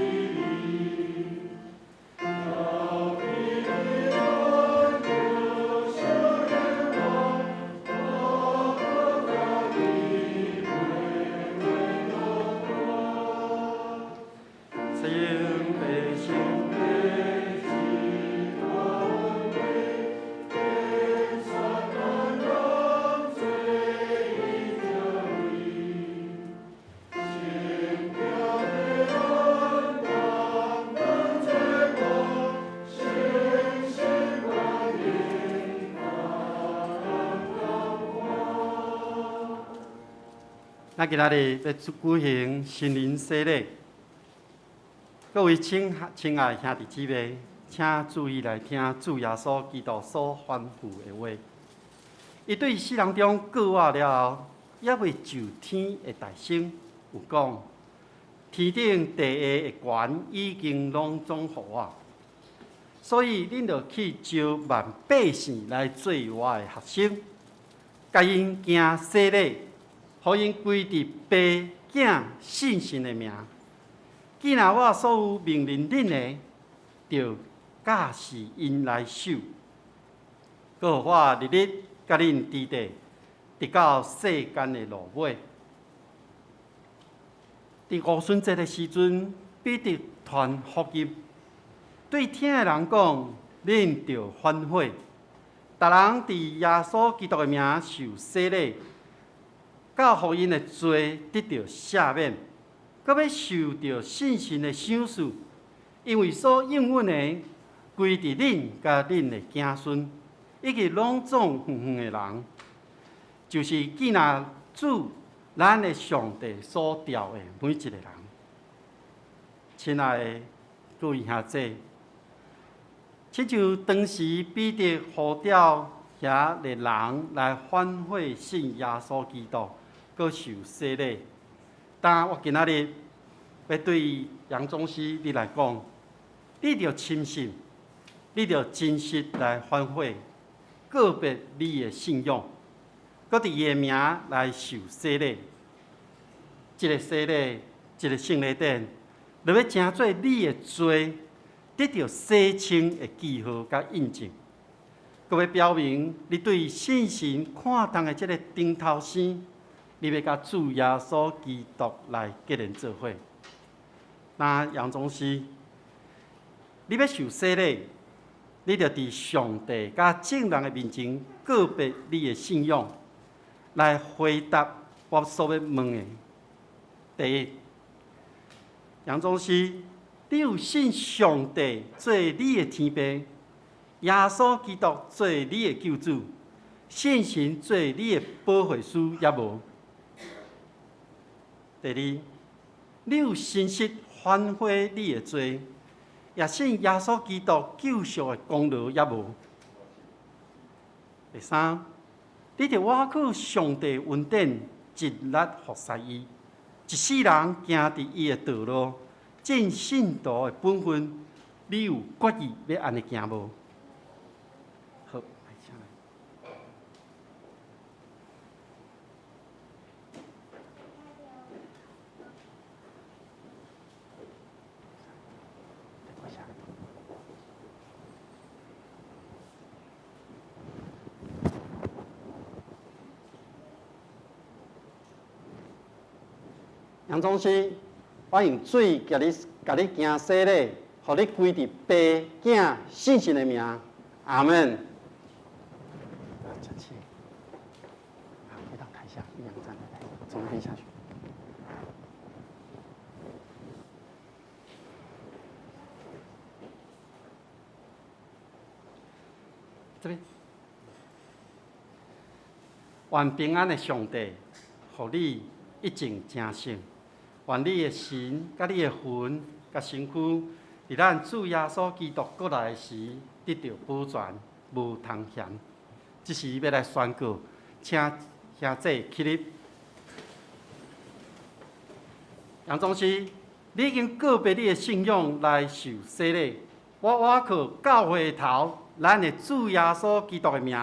咱今仔日欲舉行聖靈洗禮，各位親親愛兄弟姊妹，請注意來聽主耶穌基督所吩咐的話。伊對世人中告我了後，猶未就天的大聲有講：天頂地下的權已經攏總予我，所以恁著去招萬百姓來做我的學生，共𪜶行洗禮，予𪜶歸佇父、囝、聖神的名。既然我所有命令恁的，就教示𪜶來守。閣予我日日佮恁佇咧，直到世間的落尾。佇五旬節的時陣，彼得傳福音，對聽的人講：恁著反悔，逐人佇耶穌基督的名受洗禮，到予𪜶的罪得著赦免，閣欲受著聖神的賞賜，因為所應允的歸佇恁佮恁的子孫，以及攏總遠遠的人，就是既若主咱的上帝所召的每一個人。親愛的各位兄弟，親像當時彼得呼召遐个人來反悔信耶穌基督，閣受洗禮。但我今仔日欲對楊宗師你來講，你著深信，你著真實來反悔，告別你的信仰，閣佇伊的名來受洗禮。這个洗禮，這个聖禮典，就欲成做你的罪得著洗清的記號佮印證，閣欲表明你對信神看重的這个頂頭生，你欲佮主耶穌基督來結連做伙。那楊宗師，你欲受洗禮，你著佇上帝佮眾人的面前告白你的信仰，來回答我所欲問的。第一，楊宗師，你有信上帝做你的天父，耶穌基督做你的救主，聖神做你的保惠師，抑無？第二，你有誠實反悔你的罪，也信耶穌基督救贖的功勞，抑無？第三，你著倚靠上帝恩典，盡力服侍伊，一世人行佇伊的道路，盡信徒的本分，你有決意欲按呢行無？好，來請來。楊宗師，我用水共你，共你行洗禮，予你歸佇爸、囝、聖神的名，阿門。好，回到台下，一兩站，來，從那邊下去。這邊，願平安的上帝，予你一盡成聖。願你的神、佮你的魂、佮身軀，佇咱主耶穌基督閣來時，得著保全，無通嫌。這時欲來宣告，請兄弟起立。楊宗師，你已經告別你的信仰來受洗禮。我倚靠教會頭，咱的主耶穌基督的名，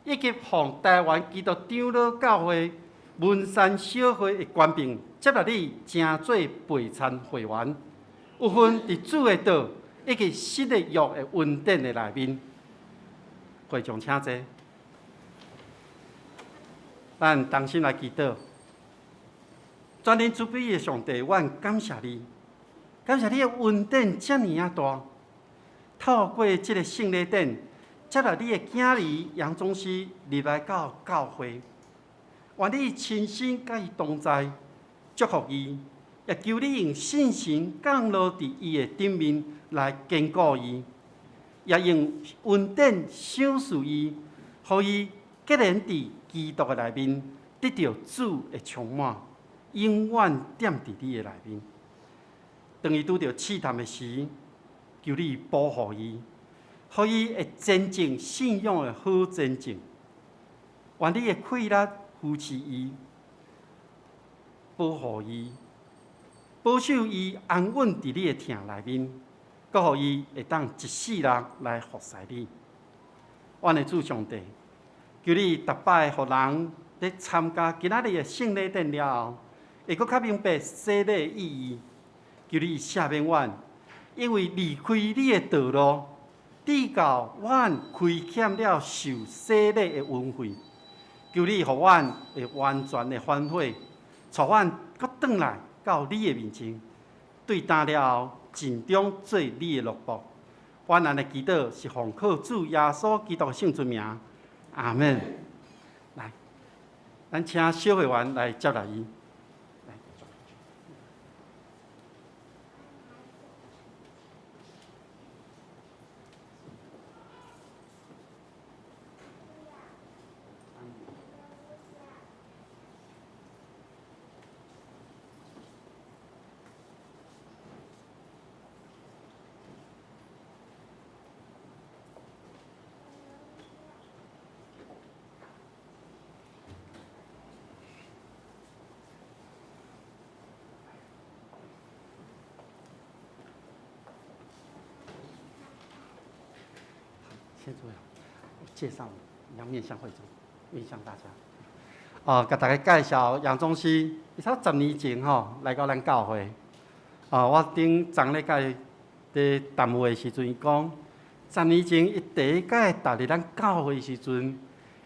以及奉台灣基督長老教會文山小會的權柄，接納你成做備餐會員，有份佇主的道以及新的約的恩典的內面。會眾請坐，咱同心來祈禱。全能慈悲的上帝，阮感謝你，感謝你的恩典遮爾仔大。透過這个聖禮典，接納你的囝兒楊宗師入來到教會，願你親身佮伊同在，祝福伊，也求你用聖神降落佇伊的頂面來堅固伊，也用恩典賞賜伊，予伊結連佇基督的內面，得著主的充滿，永遠踮佇你的內面。當伊拄著試探的時，求你保護伊，予伊會堅定信仰的好前進。願你的氣力扶持伊，保護伊，保守伊安穩佇你的疼內面，閣予伊會當一世人來服侍你。阮的主上帝，求你逐擺予人咧參加今仔日的聖禮典了後，會閣較明白洗禮的意義。求你赦免阮，因為離開你的道路，直到阮虧欠了受洗禮的恩惠。求你予阮會完全的反悔，帶阮閣轉來到你的面前，對今了後盡忠做你的奴僕。阮按呢祈禱是奉靠主耶穌基督的聖尊名，阿門。來，咱請小會員來接納伊。先坐，我介紹你，要面向會眾，面向大家。哦，共大家介紹楊宗師，伊差10年前吼來到咱教會。哦，我頂昨日佮伊佇談話的時陣，伊講10年前伊第一擺踏入咱教會的時陣，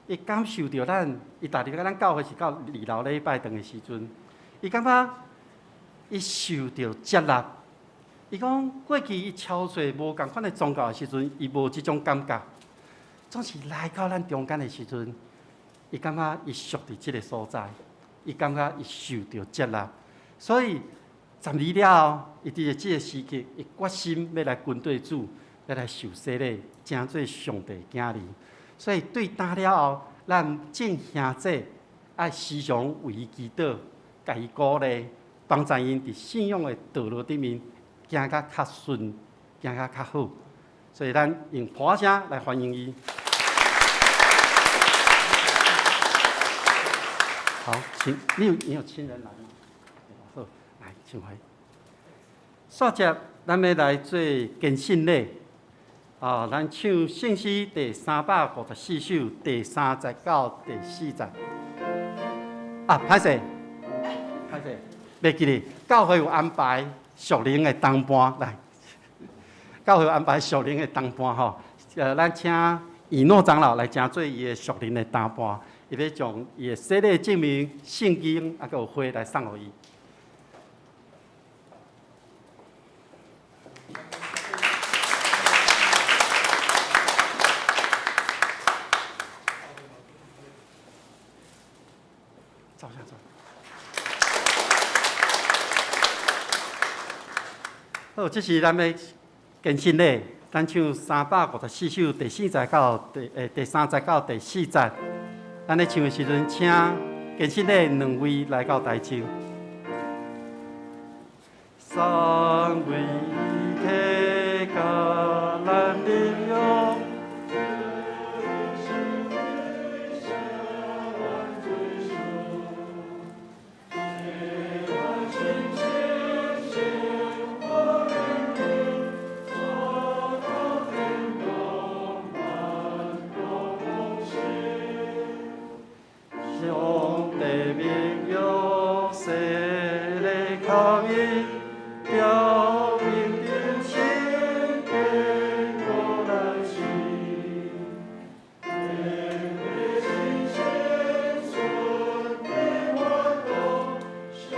伊感受著咱，伊踏入咱教會是到二樓禮拜堂的時陣，伊感覺伊受著接納，伊講過去伊超濟無仝款的宗教的時陣，伊無這種感覺。總是來到咱中間的時陣，伊感覺伊屬佇這个所在，伊感覺伊受著接納。所以10年了後，伊佇這个時刻，伊決心欲來跟綴主，欲來受洗禮，成做上帝囝兒。所以對今了後，咱眾兄弟愛時常為伊祈禱，共伊鼓勵，幫助𪜶佇信仰的道路頂面行甲較順，行甲較好。所以咱用噗仔聲來歡迎伊。好，請你有親人來嗎？好，來，請回。煞接，咱欲來做堅信禮。啊，咱唱聖詩第354首第三節到第四節。啊，歹勢，歹勢，袂記得，教會有安排屬靈的同伴來，教會有安排屬靈的同伴吼。咱請以諾長老來成做伊的屬靈的同伴，伊欲將伊的洗禮證明、聖經啊，閣有花來送予伊。走下走。好，這是咱欲堅信禮，咱唱354首第四節到第三節到第四節。咱咧唱的時陣，請堅信禮兩位來到台前。三位一體，佮咱認養。上帝明約，洗禮確認，表明真心堅固咱心。天地神仙順的法度，常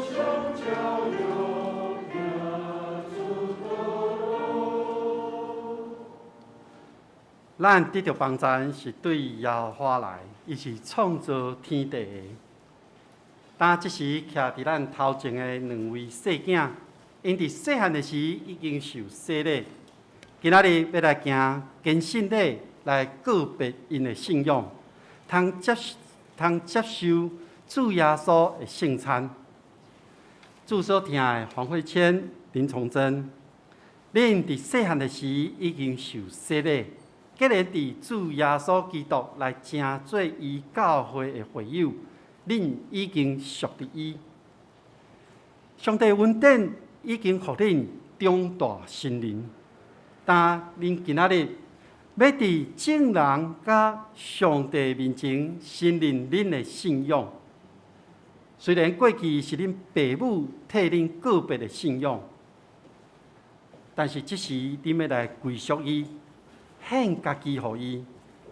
常照耀行出道路。咱得著幫贊是對耶和華來，伊是創造天地的。當這時徛佇咱頭前的兩位細囝，𪜶佇細漢的時已經受洗禮，今仔日欲來行堅信禮來告別𪜶的信仰，通接受主耶穌的聖餐。主所疼的黃慧芊、林崇珍，恁佇細漢的時已經受洗禮。既然佇主耶穌基督來成做伊教會的會友，恁已經屬佇伊。上帝恩典已經予恁長大成人，但恁今仔日欲佇眾人佮上帝面前承認恁的信仰。雖然過去是恁爸母替恁告別的信仰，但是這時恁欲來歸屬伊。獻家己予伊，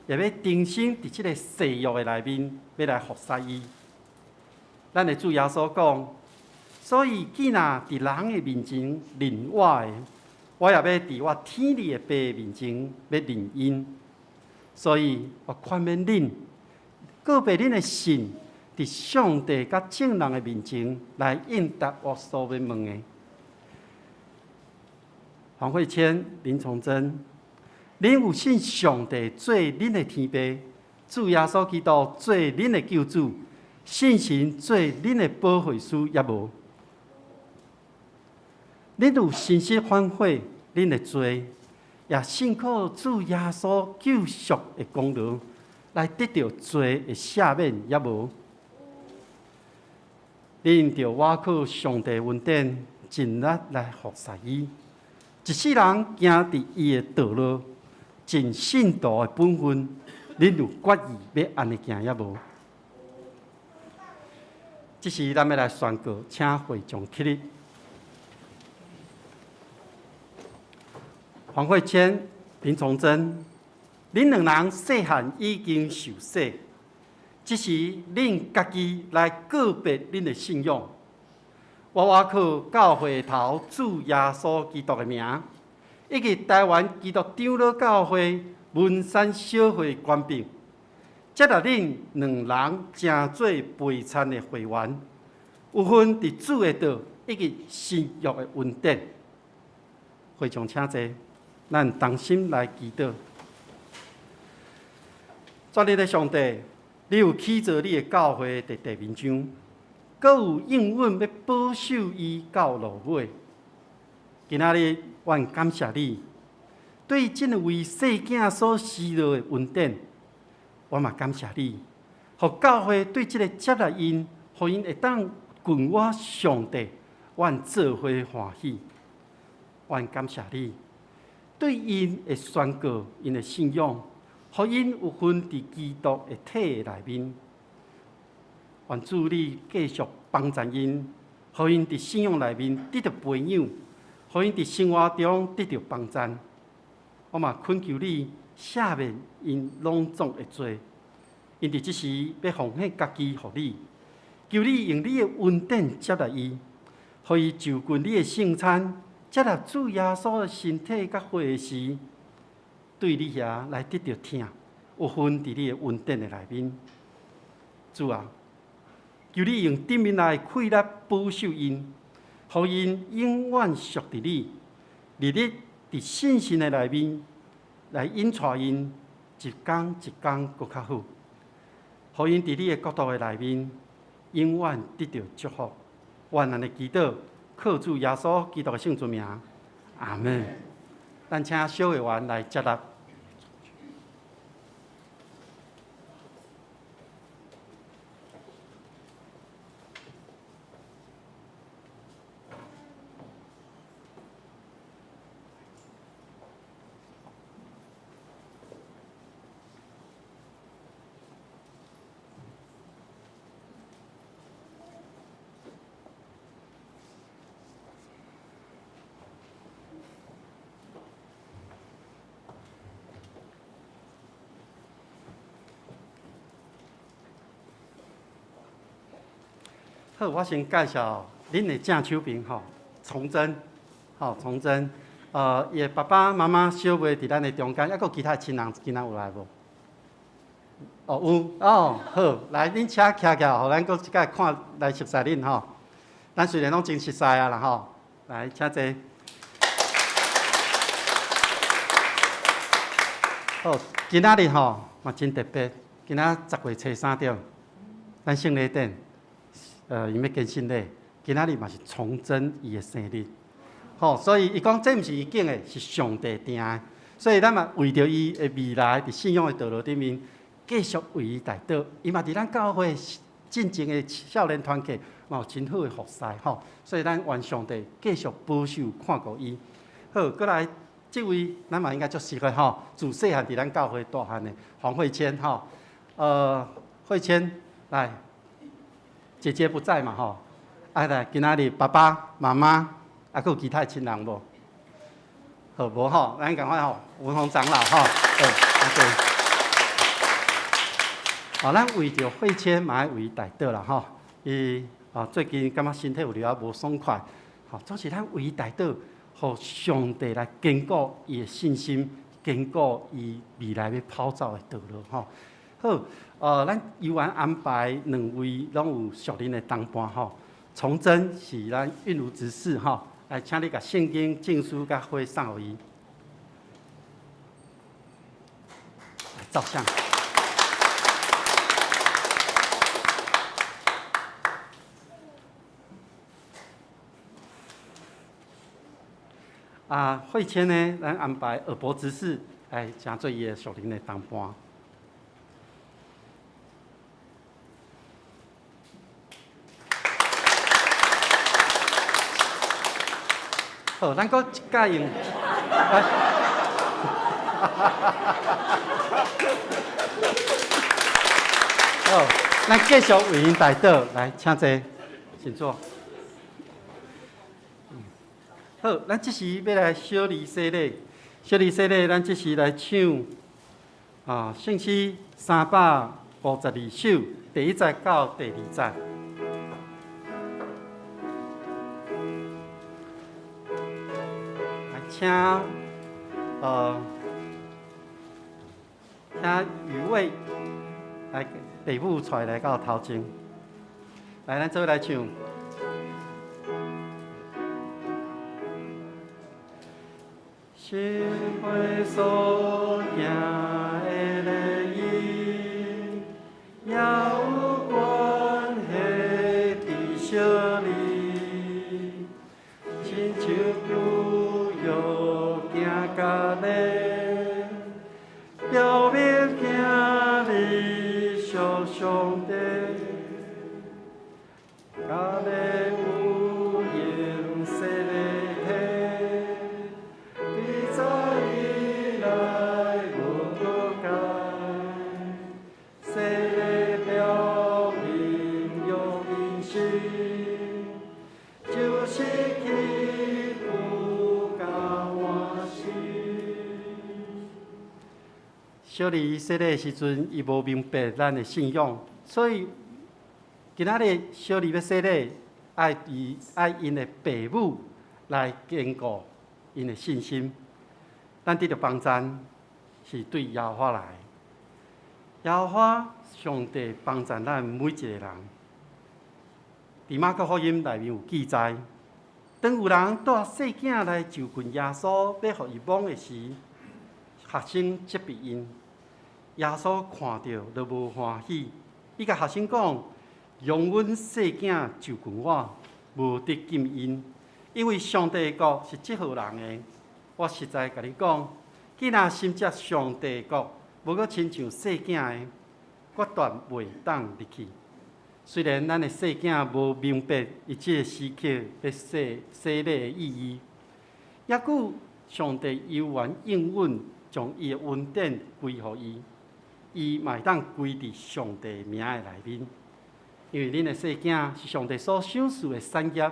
也欲重新佇這个誓約的內面，欲來服侍伊。咱的主耶穌講，所以既若佇人的面前認我的，我也欲佇我天裡的爸面前欲認𪜶。所以我勸勉恁，告別恁的信，佇上帝佮眾人的面前來應答我所欲問的。黃慧芊、林崇珍。恁有信上帝做恁的天父，主耶穌基督做恁的救主，聖神做恁的保惠師，抑無？恁有誠實反悔恁的罪，也信靠主耶穌救贖的功勞，來得著罪的赦免，抑無？恁著倚靠上帝恩典，盡力來服侍伊，一世人行佇伊的道路。盡信徒的本分，恁有決意欲按呢行抑無？這時，咱欲來宣告，請會眾起立。黃慧芊、林崇珍，恁兩人細漢已經受洗，這時恁家己來告別恁的信仰。我倚靠教会头主耶稣基督的名，以及台湾基督长老教会文山小会权柄，接纳恁两人成做陪餐的会员，有份伫主的道以及新约的恩典。会众请坐，咱同心来祈祷。全能的上帝，你有起造你的教会伫地面上，阁有应允欲保守伊到落尾。今仔日，阮感谢你，对这位细囝所施落的恩典，我嘛感谢你，予教会对这个接纳𪜶，予𪜶会当近我上帝，阮做伙欢喜。阮感谢你，对𪜶的宣告，𪜶的信仰，予𪜶有份伫基督的体内面。愿主你继续帮助𪜶，予𪜶伫信仰内面得著培养，予𪜶伫生活中得著帮助。我嘛恳求你赦免𪜶攏总的罪，𪜶伫这时欲奉献家己予你，求你用你的恩典接纳伊，予伊就近你的圣餐，接纳主耶稣的身体佮血的时，对你遐来得著疼，有份伫你的恩典的内面。主啊，求你用顶面来的气力保守𪜶，予𪜶永远属伫你，日日伫信心的内面来引带𪜶，一工一工阁较好，予𪜶伫你的国度的内面永远得著祝福。我按呢祈祷，靠主耶稣基督的圣尊名，阿门。咱请小会员来接纳。好，我先介绍恁的正手边吼，崇祯，吼崇祯，伊的爸爸妈妈小妹伫咱的中间，抑阁有其他亲人今仔有来无？哦，有，哦，好，来，恁车徛起来，予咱阁一摆看来熟似恁吼。咱虽然拢真熟似啊啦吼，来，请坐。好，今仔日吼嘛真特别，今仔10月初三对，咱圣礼典。伊欲坚信礼，今仔日嘛是崇祯伊的生日，吼，所以伊讲这毋是伊拣的，是上帝定的，所以咱嘛为著伊的未来伫信仰的道路顶面，继续为伊代祷。伊嘛伫咱教会进前的少年团契嘛有真好的服侍，吼，所以咱愿上帝继续保守看顾伊。好，阁来这位咱嘛应该足熟的吼，自细汉伫咱教会大汉的黄慧谦吼，慧谦来。姐姐不在嘛吼，啊来，今仔日爸爸妈妈，啊，阁有其他的亲人无？好无吼，咱共款吼，文宏长老吼，对，啊对。哦，咱为著慧谦嘛爱为伊代祷啦吼，伊哦最近感觉身体有淡仔无爽快，吼，总是咱为伊代祷，予上帝来坚固伊的信心，坚固伊未来欲跑走的道路吼。好，咱犹原安排两位拢有属灵的同伴吼。崇祯是咱韵如执事吼，来，请你共圣经证书佮花送予伊。来照相。啊，慧谦呢，咱安排尔伯执事来成做伊的属灵的同伴。好，咱阁一摆用。好，咱继续为𪜶代祷，来，请坐，请坐。好，咱这时欲来小礼洗礼，小礼洗礼，咱这时来唱圣诗352首，第一节到第二节。請雨偉來爸母帶來到頭前，來，咱做伙來唱。心肺所行的禮儀，也有關係佇小你，親像舊約行甲禮，表明行禮屬上帝，甲禮有用洗禮體。自早以來無閣改，洗禮表明約更新，就是去舊佮換新。小兒洗禮的時陣，伊無明白咱的信仰，所以今仔日小兒欲洗禮，愛伊愛𪜶的爸母來堅固𪜶的信心。咱得著幫贊是對耶和華來，耶和華上帝幫贊咱每一個人。佇馬可福音內面有記載，當有人帶細囝來就近耶穌，欲予伊摸的時，學生責備𪜶。耶穌看著就無歡喜，伊共學生講：容阮細囝就近我，無得禁𪜶，因為上帝的國是這號人的。我實在共你講，囝若深接上帝的國，無閣親像細囝的，決斷袂當入去。雖然咱的細囝無明白伊這個時刻欲洗洗禮的意義，猶閣上帝猶原應允將伊的恩典歸予伊，伊嘛會當歸佇上帝名的內面。因為恁的細囝是上帝所賞賜的產業，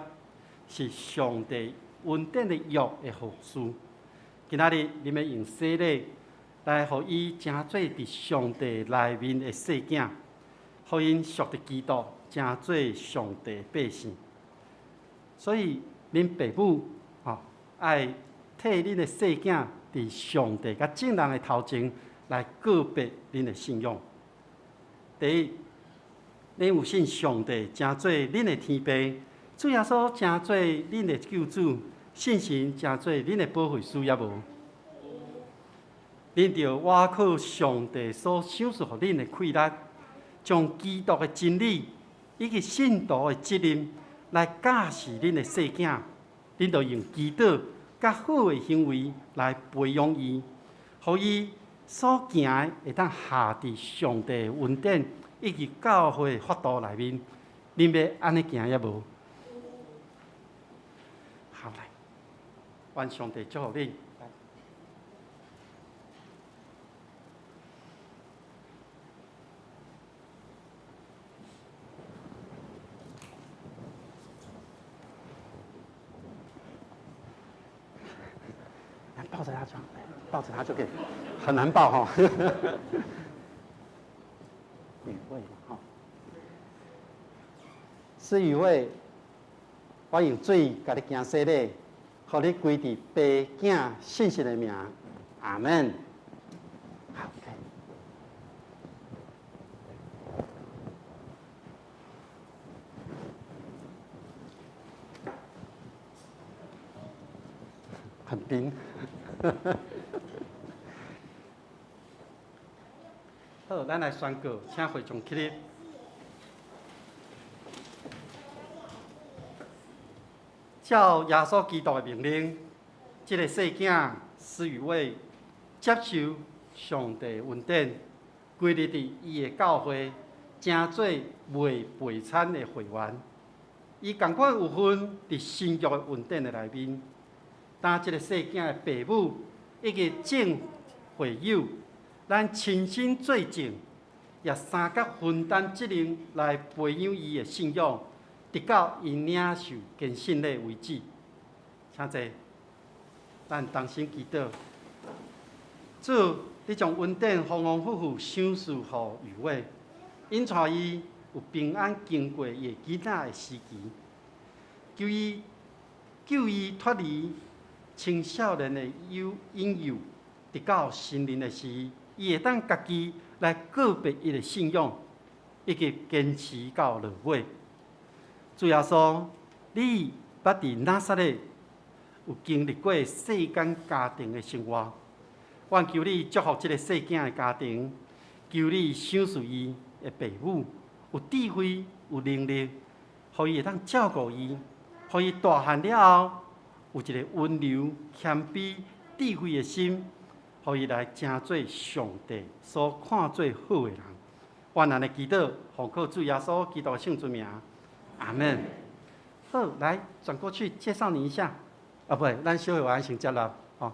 是上帝恩典的約的後嗣。今仔日恁欲用洗禮來予伊成做佇上帝內面的細囝，予𪜶屬佇基督，成做上帝百姓。所以恁爸母吼愛替恁的細囝佇上帝佮眾人的頭前來告白恁的信仰。第一，恁有信上帝成做恁的天父，主耶穌成做恁的救主，聖神成做恁的保惠師，抑無？恁著倚靠上帝所賞賜予恁的氣力，將基督的真理以及信徒的責任來教示恁的細囝。恁著用祈禱佮好的行為來培養伊，予伊所行的會當合佇上帝的恩典以及教會的法度內面。恁欲按呢行抑無？好來，願上帝祝福恁。來，抱着他就，抱着他就可以，很難抱哈。雨慧哈，是雨慧，我用水共你行洗禮，予你歸佇爸囝聖神的名，阿門。好，OK。很冰。好，咱來宣告，請會眾起立。照耶穌基督的命令，這個細囝施雨偉接受上帝恩典，歸入佇伊的教會，成做未陪餐的會員。伊仝款有份佇新約的恩典的內面。當這個細囝的爸母以及眾會友，咱親身做證，也相佮分擔責任來培養伊的信仰，直到伊領受堅信禮為止。請坐，咱同心祈禱。主，你將恩典豐豐富富賞賜予雨偉，引帶伊有平安經過伊的囡仔的時期，求伊救伊脫離青少年的誘引誘，直到成人的時，伊會當家己來告別伊的信仰，以及堅持到落尾。主耶穌，你捌佇拿撒勒有經歷過世間家庭的生活，願求你祝福這个細囝的家庭，求你賞賜伊的爸母有智慧、有能力，予伊會當照顧伊，予伊大漢了後有一个溫柔、謙卑、智慧的心，予伊來成做上帝所看做好的人。我按呢祈禱，奉靠主耶穌基督的聖尊名，阿門。好，來轉過去介紹你一下。啊，不，咱小會員先接納哦。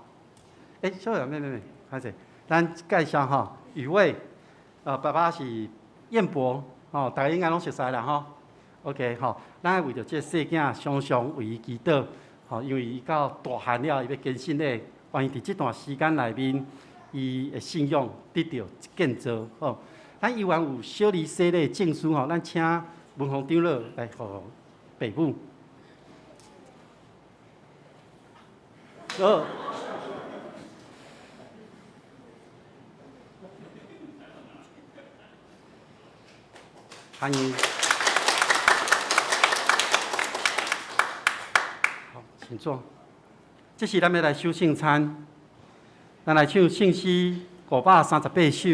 欸，小會員，沒沒沒，歹勢，咱介紹吼，宇衛，爸爸是燕博，吼，大家應該攏熟似啦吼。OK，吼，咱愛為著這個細囝，常常為伊祈禱，吼，因為伊到大漢了，伊欲堅信咧，願伊佇這段時間內面，伊的信仰得著建造，吼。咱猶原有小兒洗禮證書吼，咱請文宏長老來予爸母。好。歡迎。好，請坐。這時咱欲來守聖餐，咱來唱聖詩538首，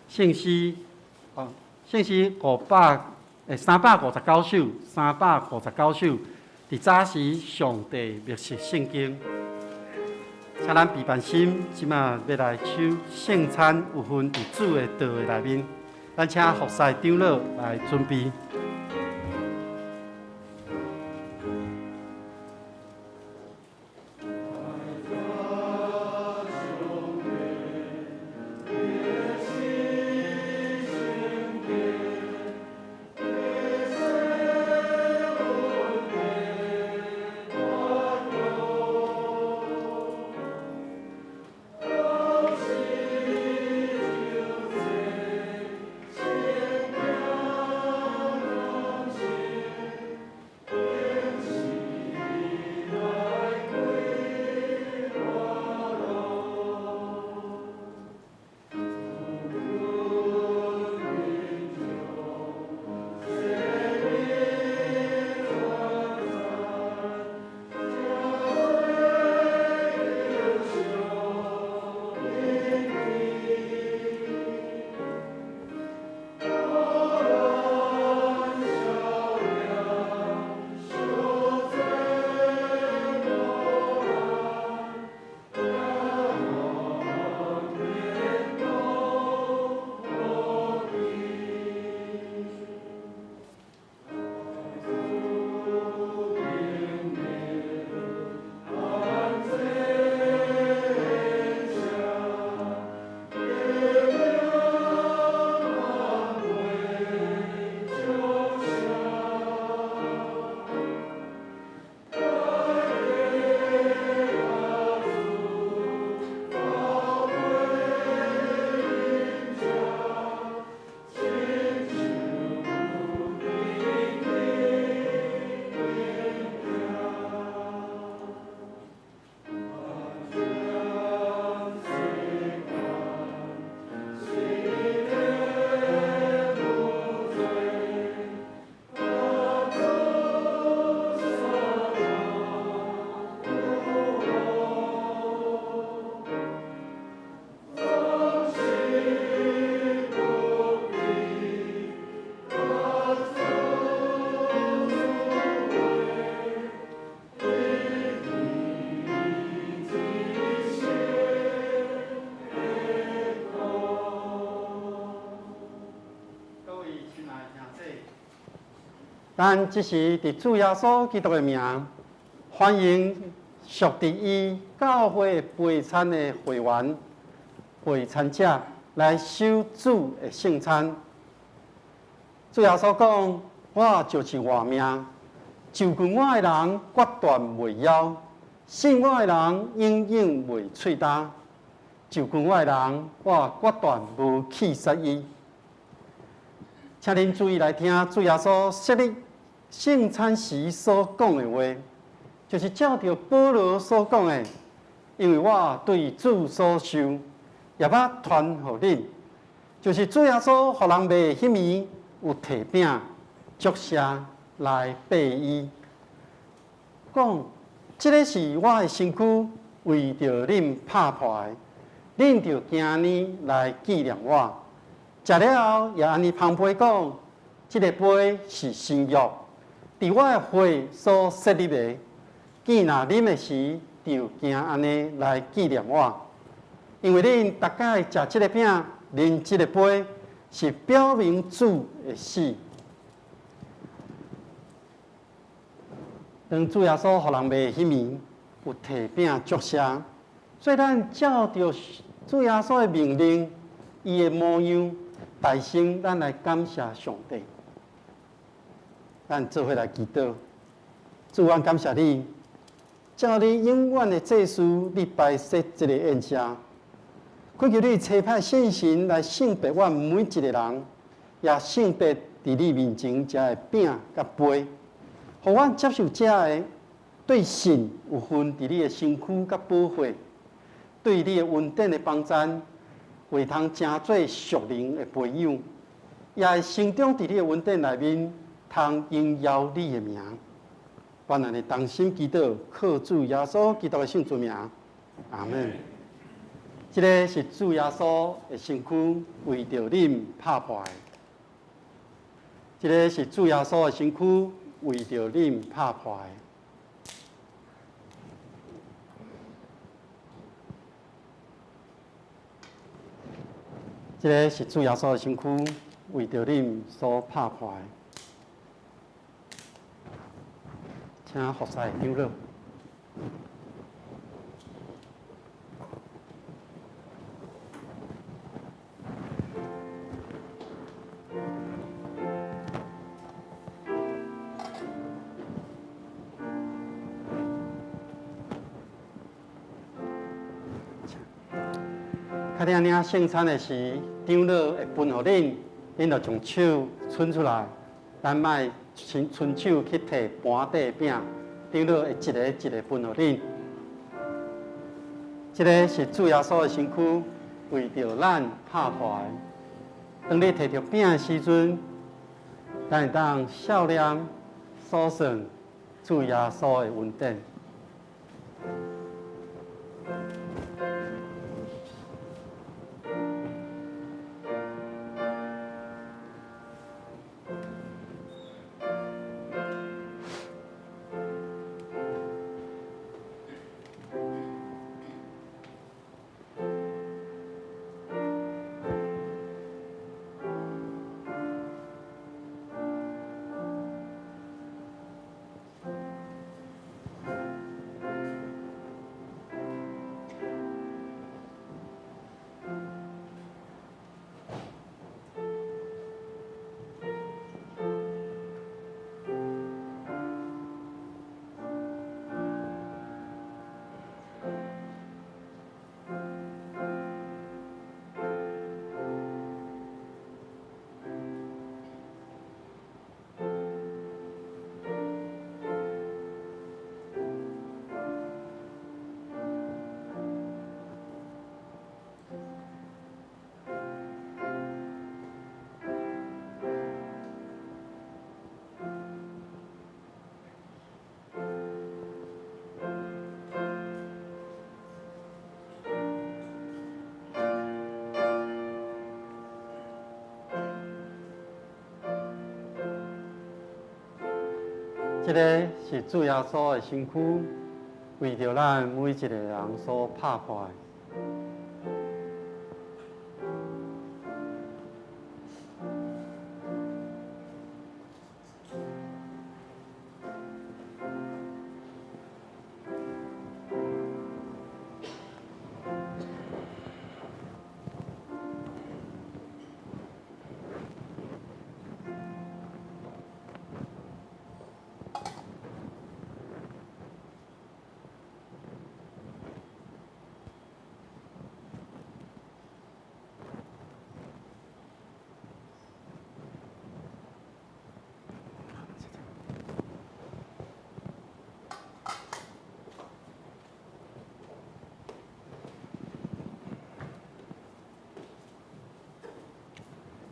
聖詩哦，聖詩359首，359首。佇早時，上帝默示聖經，請咱備辦心，這馬欲來守聖餐，有份佇主的道的內面。咱請服侍長老來準備。咱這時佇主耶穌基督的名，歡迎屬佇伊教會陪餐的會員、陪餐者來守主的聖餐。主耶穌講：我就是活命，就近我的人決斷袂枵，信我的人永遠袂喙焦。就近我的人，我決斷無棄殺伊。請恁注意來聽主耶穌設立聖餐時所講的話。就是照著保羅所講的，因為我對主所受，也捌傳予恁，就是主耶穌予人賣彼暝，有提餅祝謝來擘伊，講：這个是我的身軀，為著恁拍破的，恁著行按呢來紀念我。食了後，也按呢捧杯講：這个杯是新約，佇我的血所設立的。見若啉的時，就行按呢來紀念我。因為恁逐擺食這个餅、啉這个杯，是表明主的死。當主耶穌予人賣彼暝，有提餅祝謝，所以咱照著主耶穌的命令，伊的模樣，大聲咱來感謝上帝。咱做伙來祈禱，主，阮感謝你，照你永遠的祭司，你擺設這个宴席，懇求你差派聖神來聖別阮每一个人，也聖別佇你面前食的餅佮杯，予阮接受這个對信有份佇你的身軀佮寶血，對你的恩典的幫贊，會通成做屬靈的培養，也會成長佇你的恩典內面，通榮耀你的名。阮按呢同心祈禱，靠主耶穌基督的聖尊名，阿門。這个是主耶穌的身軀，為著恁拍破的。這个是主耶穌的身軀，為著恁拍破的。這个是主耶穌的身軀，為著恁所拍破的。請服侍長老。較領領聖餐的時，長老會分予恁，恁就將手伸出來，咱莫伸伸手去提盤底的餅，長老會一个一个分予恁。這个是主耶穌的身軀，為著咱拍破的。當你提著餅的時陣，咱會當數念數算主耶穌的恩典。這个是主耶穌的身軀，為著咱每一个人所拍破的。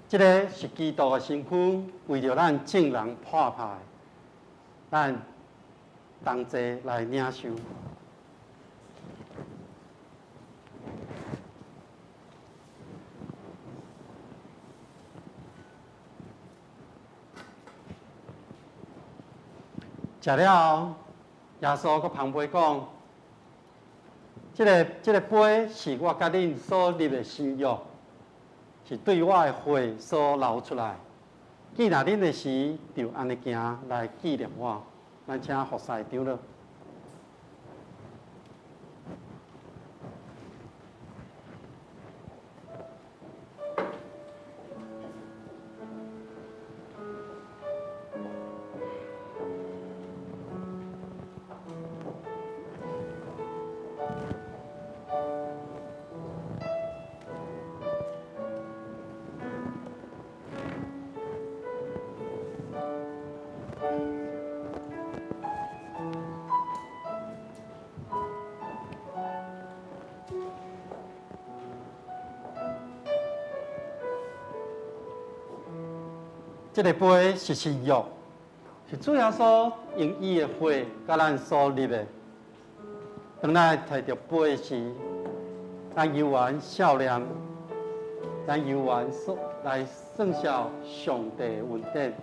這个是基督的身軀，為著咱眾人破派，咱同齊來領受。食了後，耶穌閣捧杯講：這个杯是我佮恁所立的新約，是對我的血所流出來。紀念恁的時，就按呢行來紀念我。咱請服侍長老。這个杯是新約，是主耶穌用伊的血佮咱所立的。當咱提著杯時，咱猶原數念，咱猶原所來算數上帝的恩典。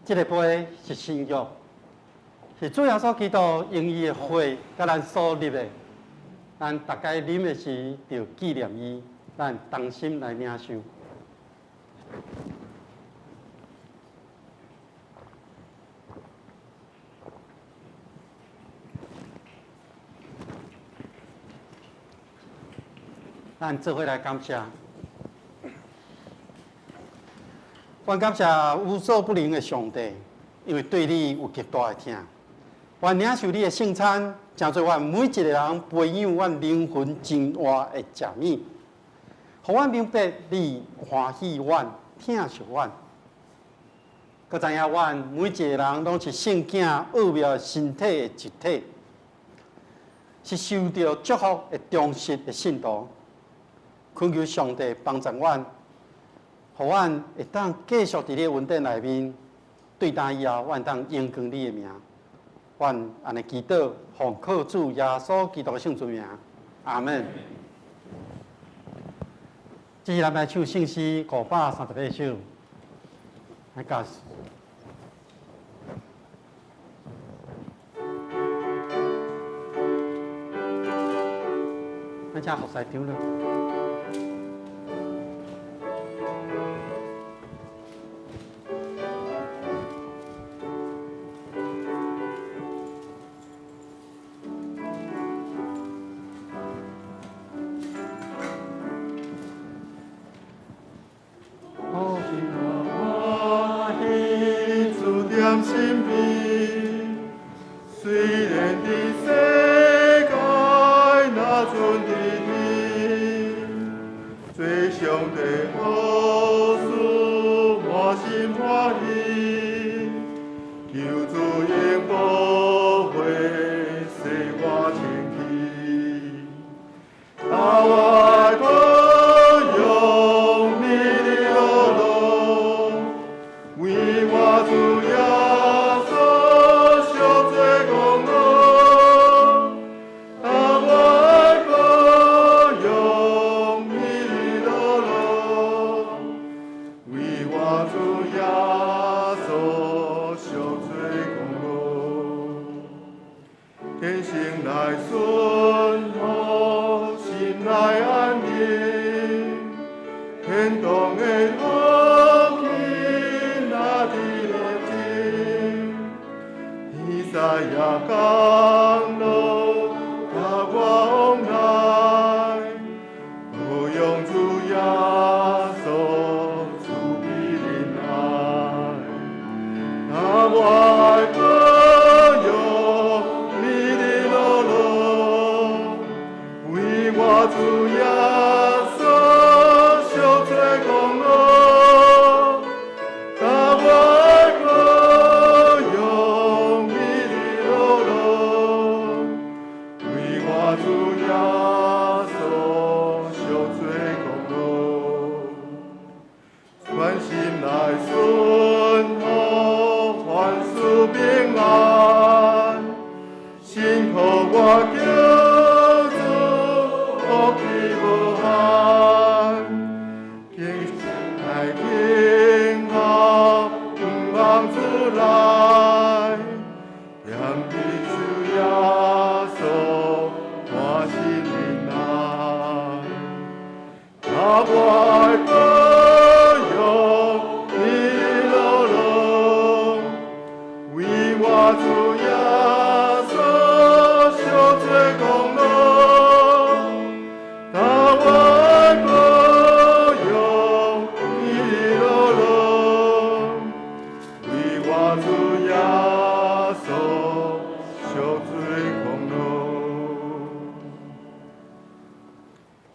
這个杯是新約，是主耶穌基督用伊的血佮咱所立的。咱逐家啉的時，著紀念伊，咱同心來領受。咱做伙來感謝，阮感謝無所不能的上帝，因為對你有極大的疼。阮領受你的聖餐，成做阮每一個人培養阮靈魂真活的食物，予阮明白你歡喜阮、疼惜阮。閣知影阮每一個人攏是聖囝奧妙身體的一體，是受著祝福的忠實的信徒。懇求上帝幫助阮，予阮會當繼續佇你的恩典內面，對今以後，阮會當榮光你的名。阮按呢祈禱，奉靠主耶穌基督的聖尊名，阿門。接下來來唱聖詩538首，來教。咱請服侍長老。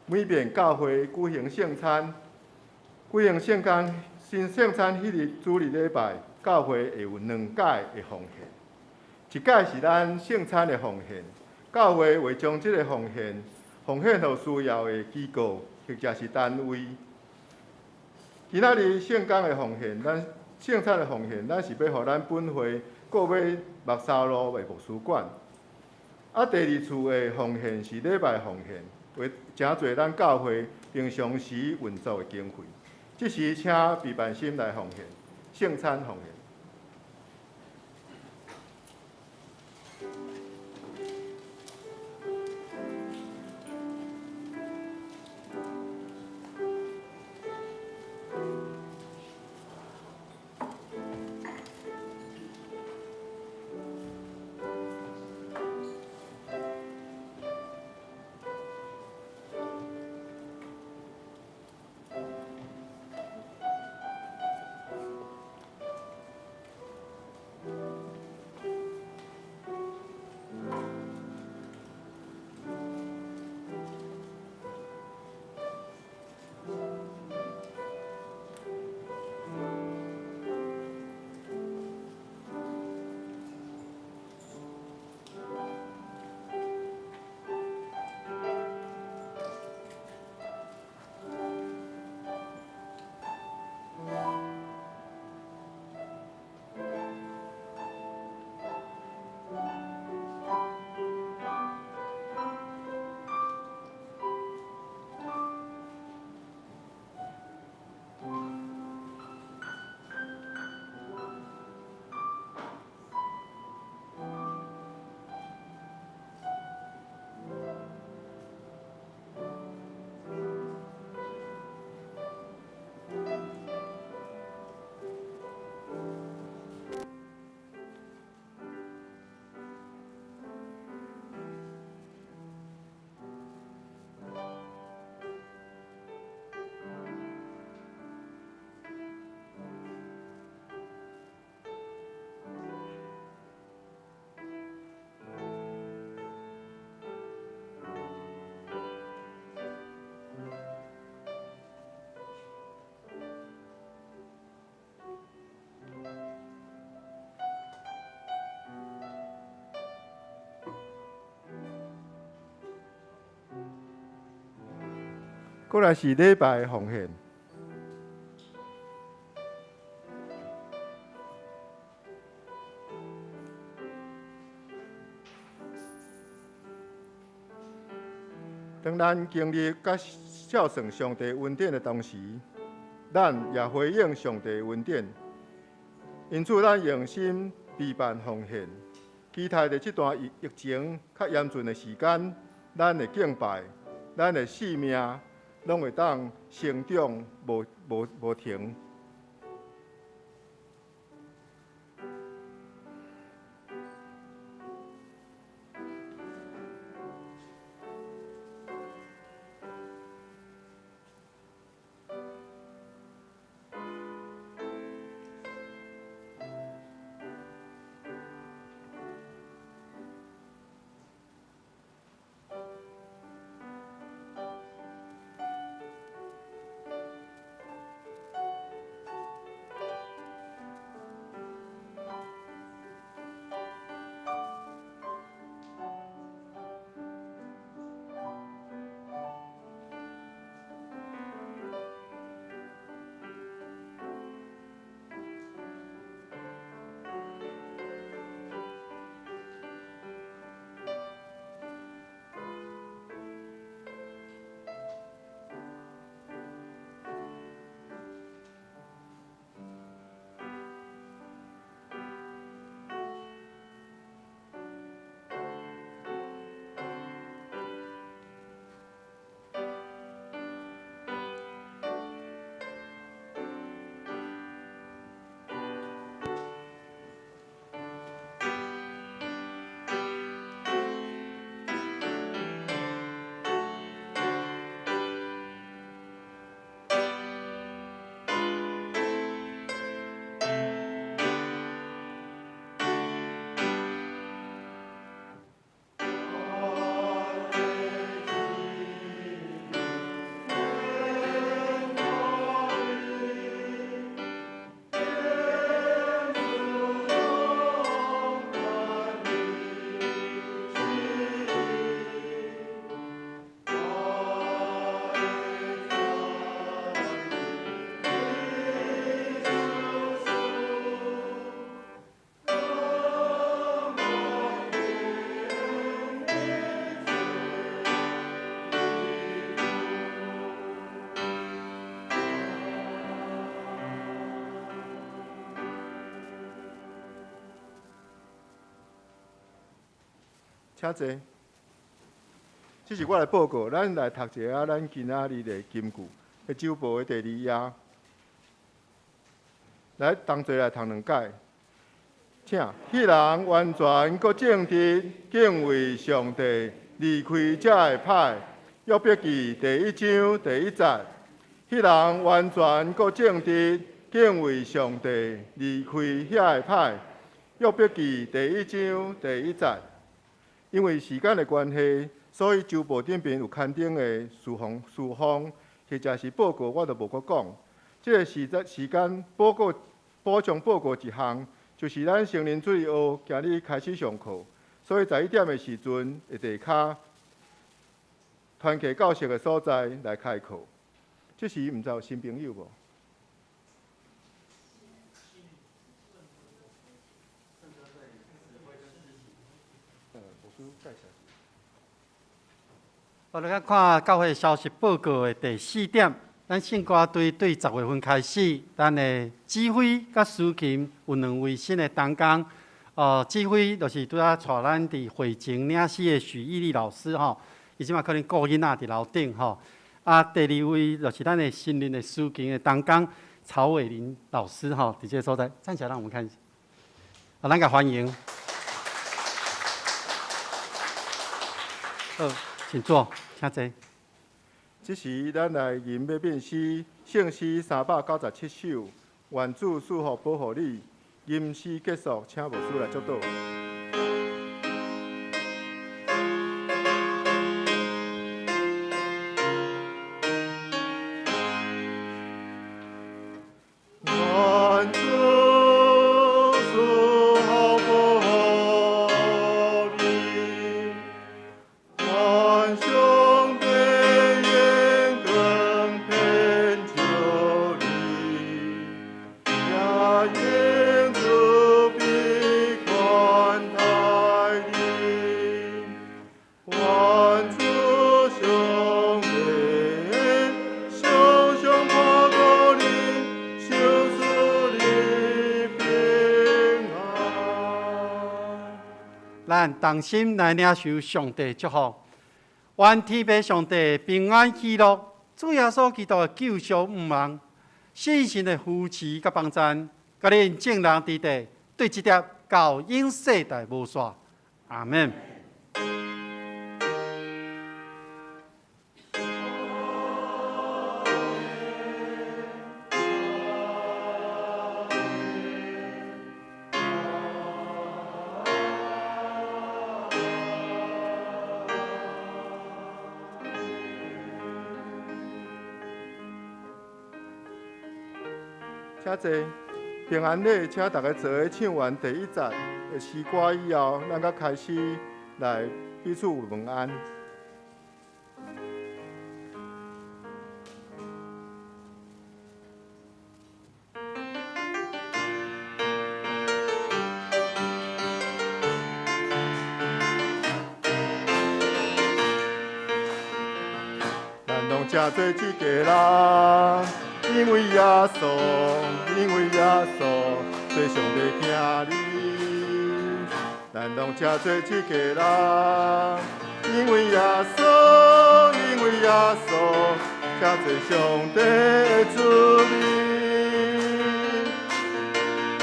每遍教會舉行聖餐，舉行聖餐，新聖餐彼日主日禮拜，教會會有兩屆的奉獻，一屆是咱聖餐的奉獻，教會會將這个奉獻奉獻予需要的機構或者是單位。今仔日聖工的奉獻，咱聖餐的奉獻，咱是欲予咱本會購買目沙路的牧師館。啊，第二次的奉獻是禮拜奉獻。為誠濟咱教會平常時運作的經費，這時請畢萬心來奉獻聖餐奉獻。過來是禮拜奉獻。當咱經歷佮孝順上帝恩典的同時，咱也回應上帝恩典。因此，咱用心備辦奉獻，期待佇這段疫情較嚴峻的時間，咱的敬拜、咱的生命，攏會當成長無停。請坐。這是我來報告，咱來讀一下咱今仔日的金句，彼週報的第二頁。來，同齊來讀兩擺。請，彼人完全閣正直，敬畏上帝，離開這个歹。約伯記第一章第一節。彼人完全閣正直，敬畏上帝，離開遐个歹。約伯記第一章第一節。因為時間的關係，所以週報頂邊有刊登的事奉、事奉，或者是報告，我就無閣講。這个時間報告補充報告一項，就是咱成人主日學今日開始上課，所以11點的時陣會佇跤團契教室的所在來開課。這時毋知有新朋友無？
我來看教會消息報告的第四點，咱聖歌隊對10月份開始，咱的指揮佮司琴有兩位新的同工。指揮就是拄仔帶咱佇會前領詩的許義立老師吼，伊這馬可能顧囡仔佇樓頂吼。啊，第二位就是咱的新任的司琴的同工曹偉林老師吼，佇這個所在站起來，讓我們看一下。啊，咱共歡迎。好，請坐，請坐。
這時，咱來吟欲變詩，聖詩397首，願主賜福保護你。吟詩結束，請牧師來祝禱。願主賜福保護你，願上帝恩膏
咱同心來領受上帝祝福。願天父上帝平安喜樂，主耶穌基督的救贖毋忘，聖神的扶持佮幫贊，佮恁眾人佇佇，對這粒到永世代無煞。阿門。
請坐。平安禮，請大家坐咧唱完第一節的詩歌以後，咱才開始來彼此問安。咱攏誠濟一家人，因為耶穌，因為耶穌，做上帝囝兒。咱攏誠濟一家人，因為耶穌，因為耶穌，誠濟上帝的子民。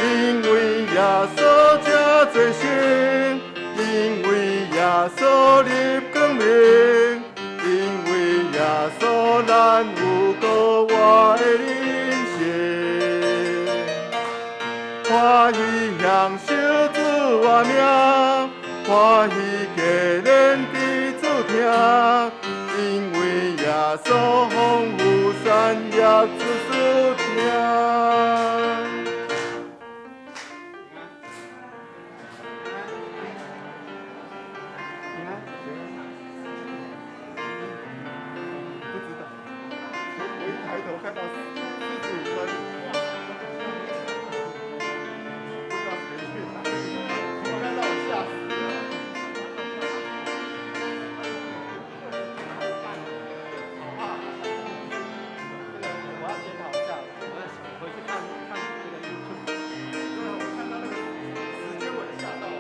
因為耶穌誠濟神，因為耶穌入光明，因為耶穌咱有閣活的人生。歡喜享受主活命，歡喜家人佇主聽，因為耶穌豐富產業處處聽。不知道，我一抬頭看到45分，不知道誰去哪裡，我看到我嚇死了。
這個我要檢討一下，我要回去看看這個 YouTube。
對啊，我看到那個時間我也嚇到了。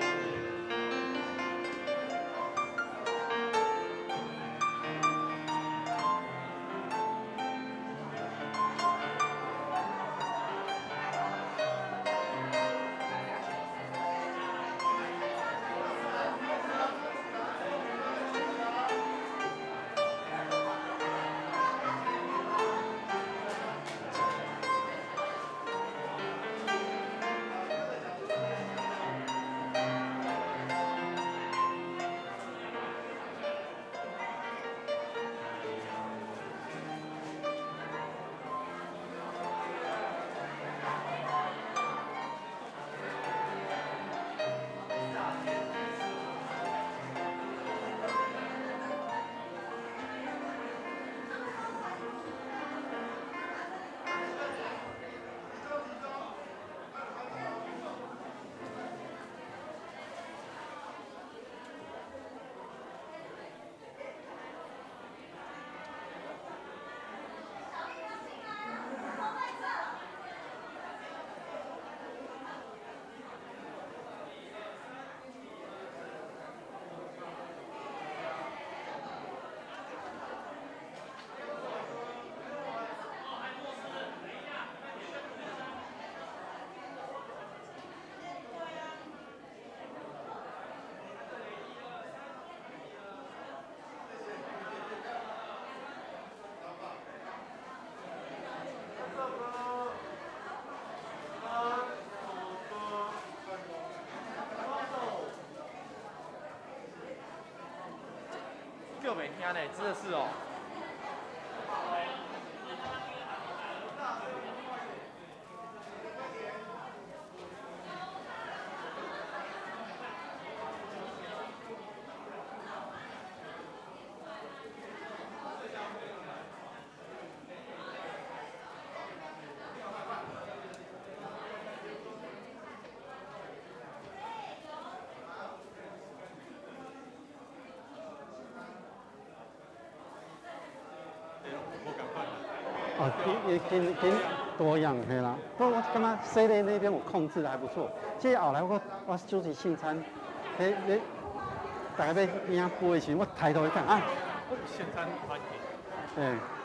叫袂聽呢，真的是哦。
哦，也挺多樣，嘿啦。不過我感覺西內那邊我控制得還不錯。這後來我主持聖餐，彼彼逐家欲領杯的時，我抬頭一看啊，
現場環境。
欸。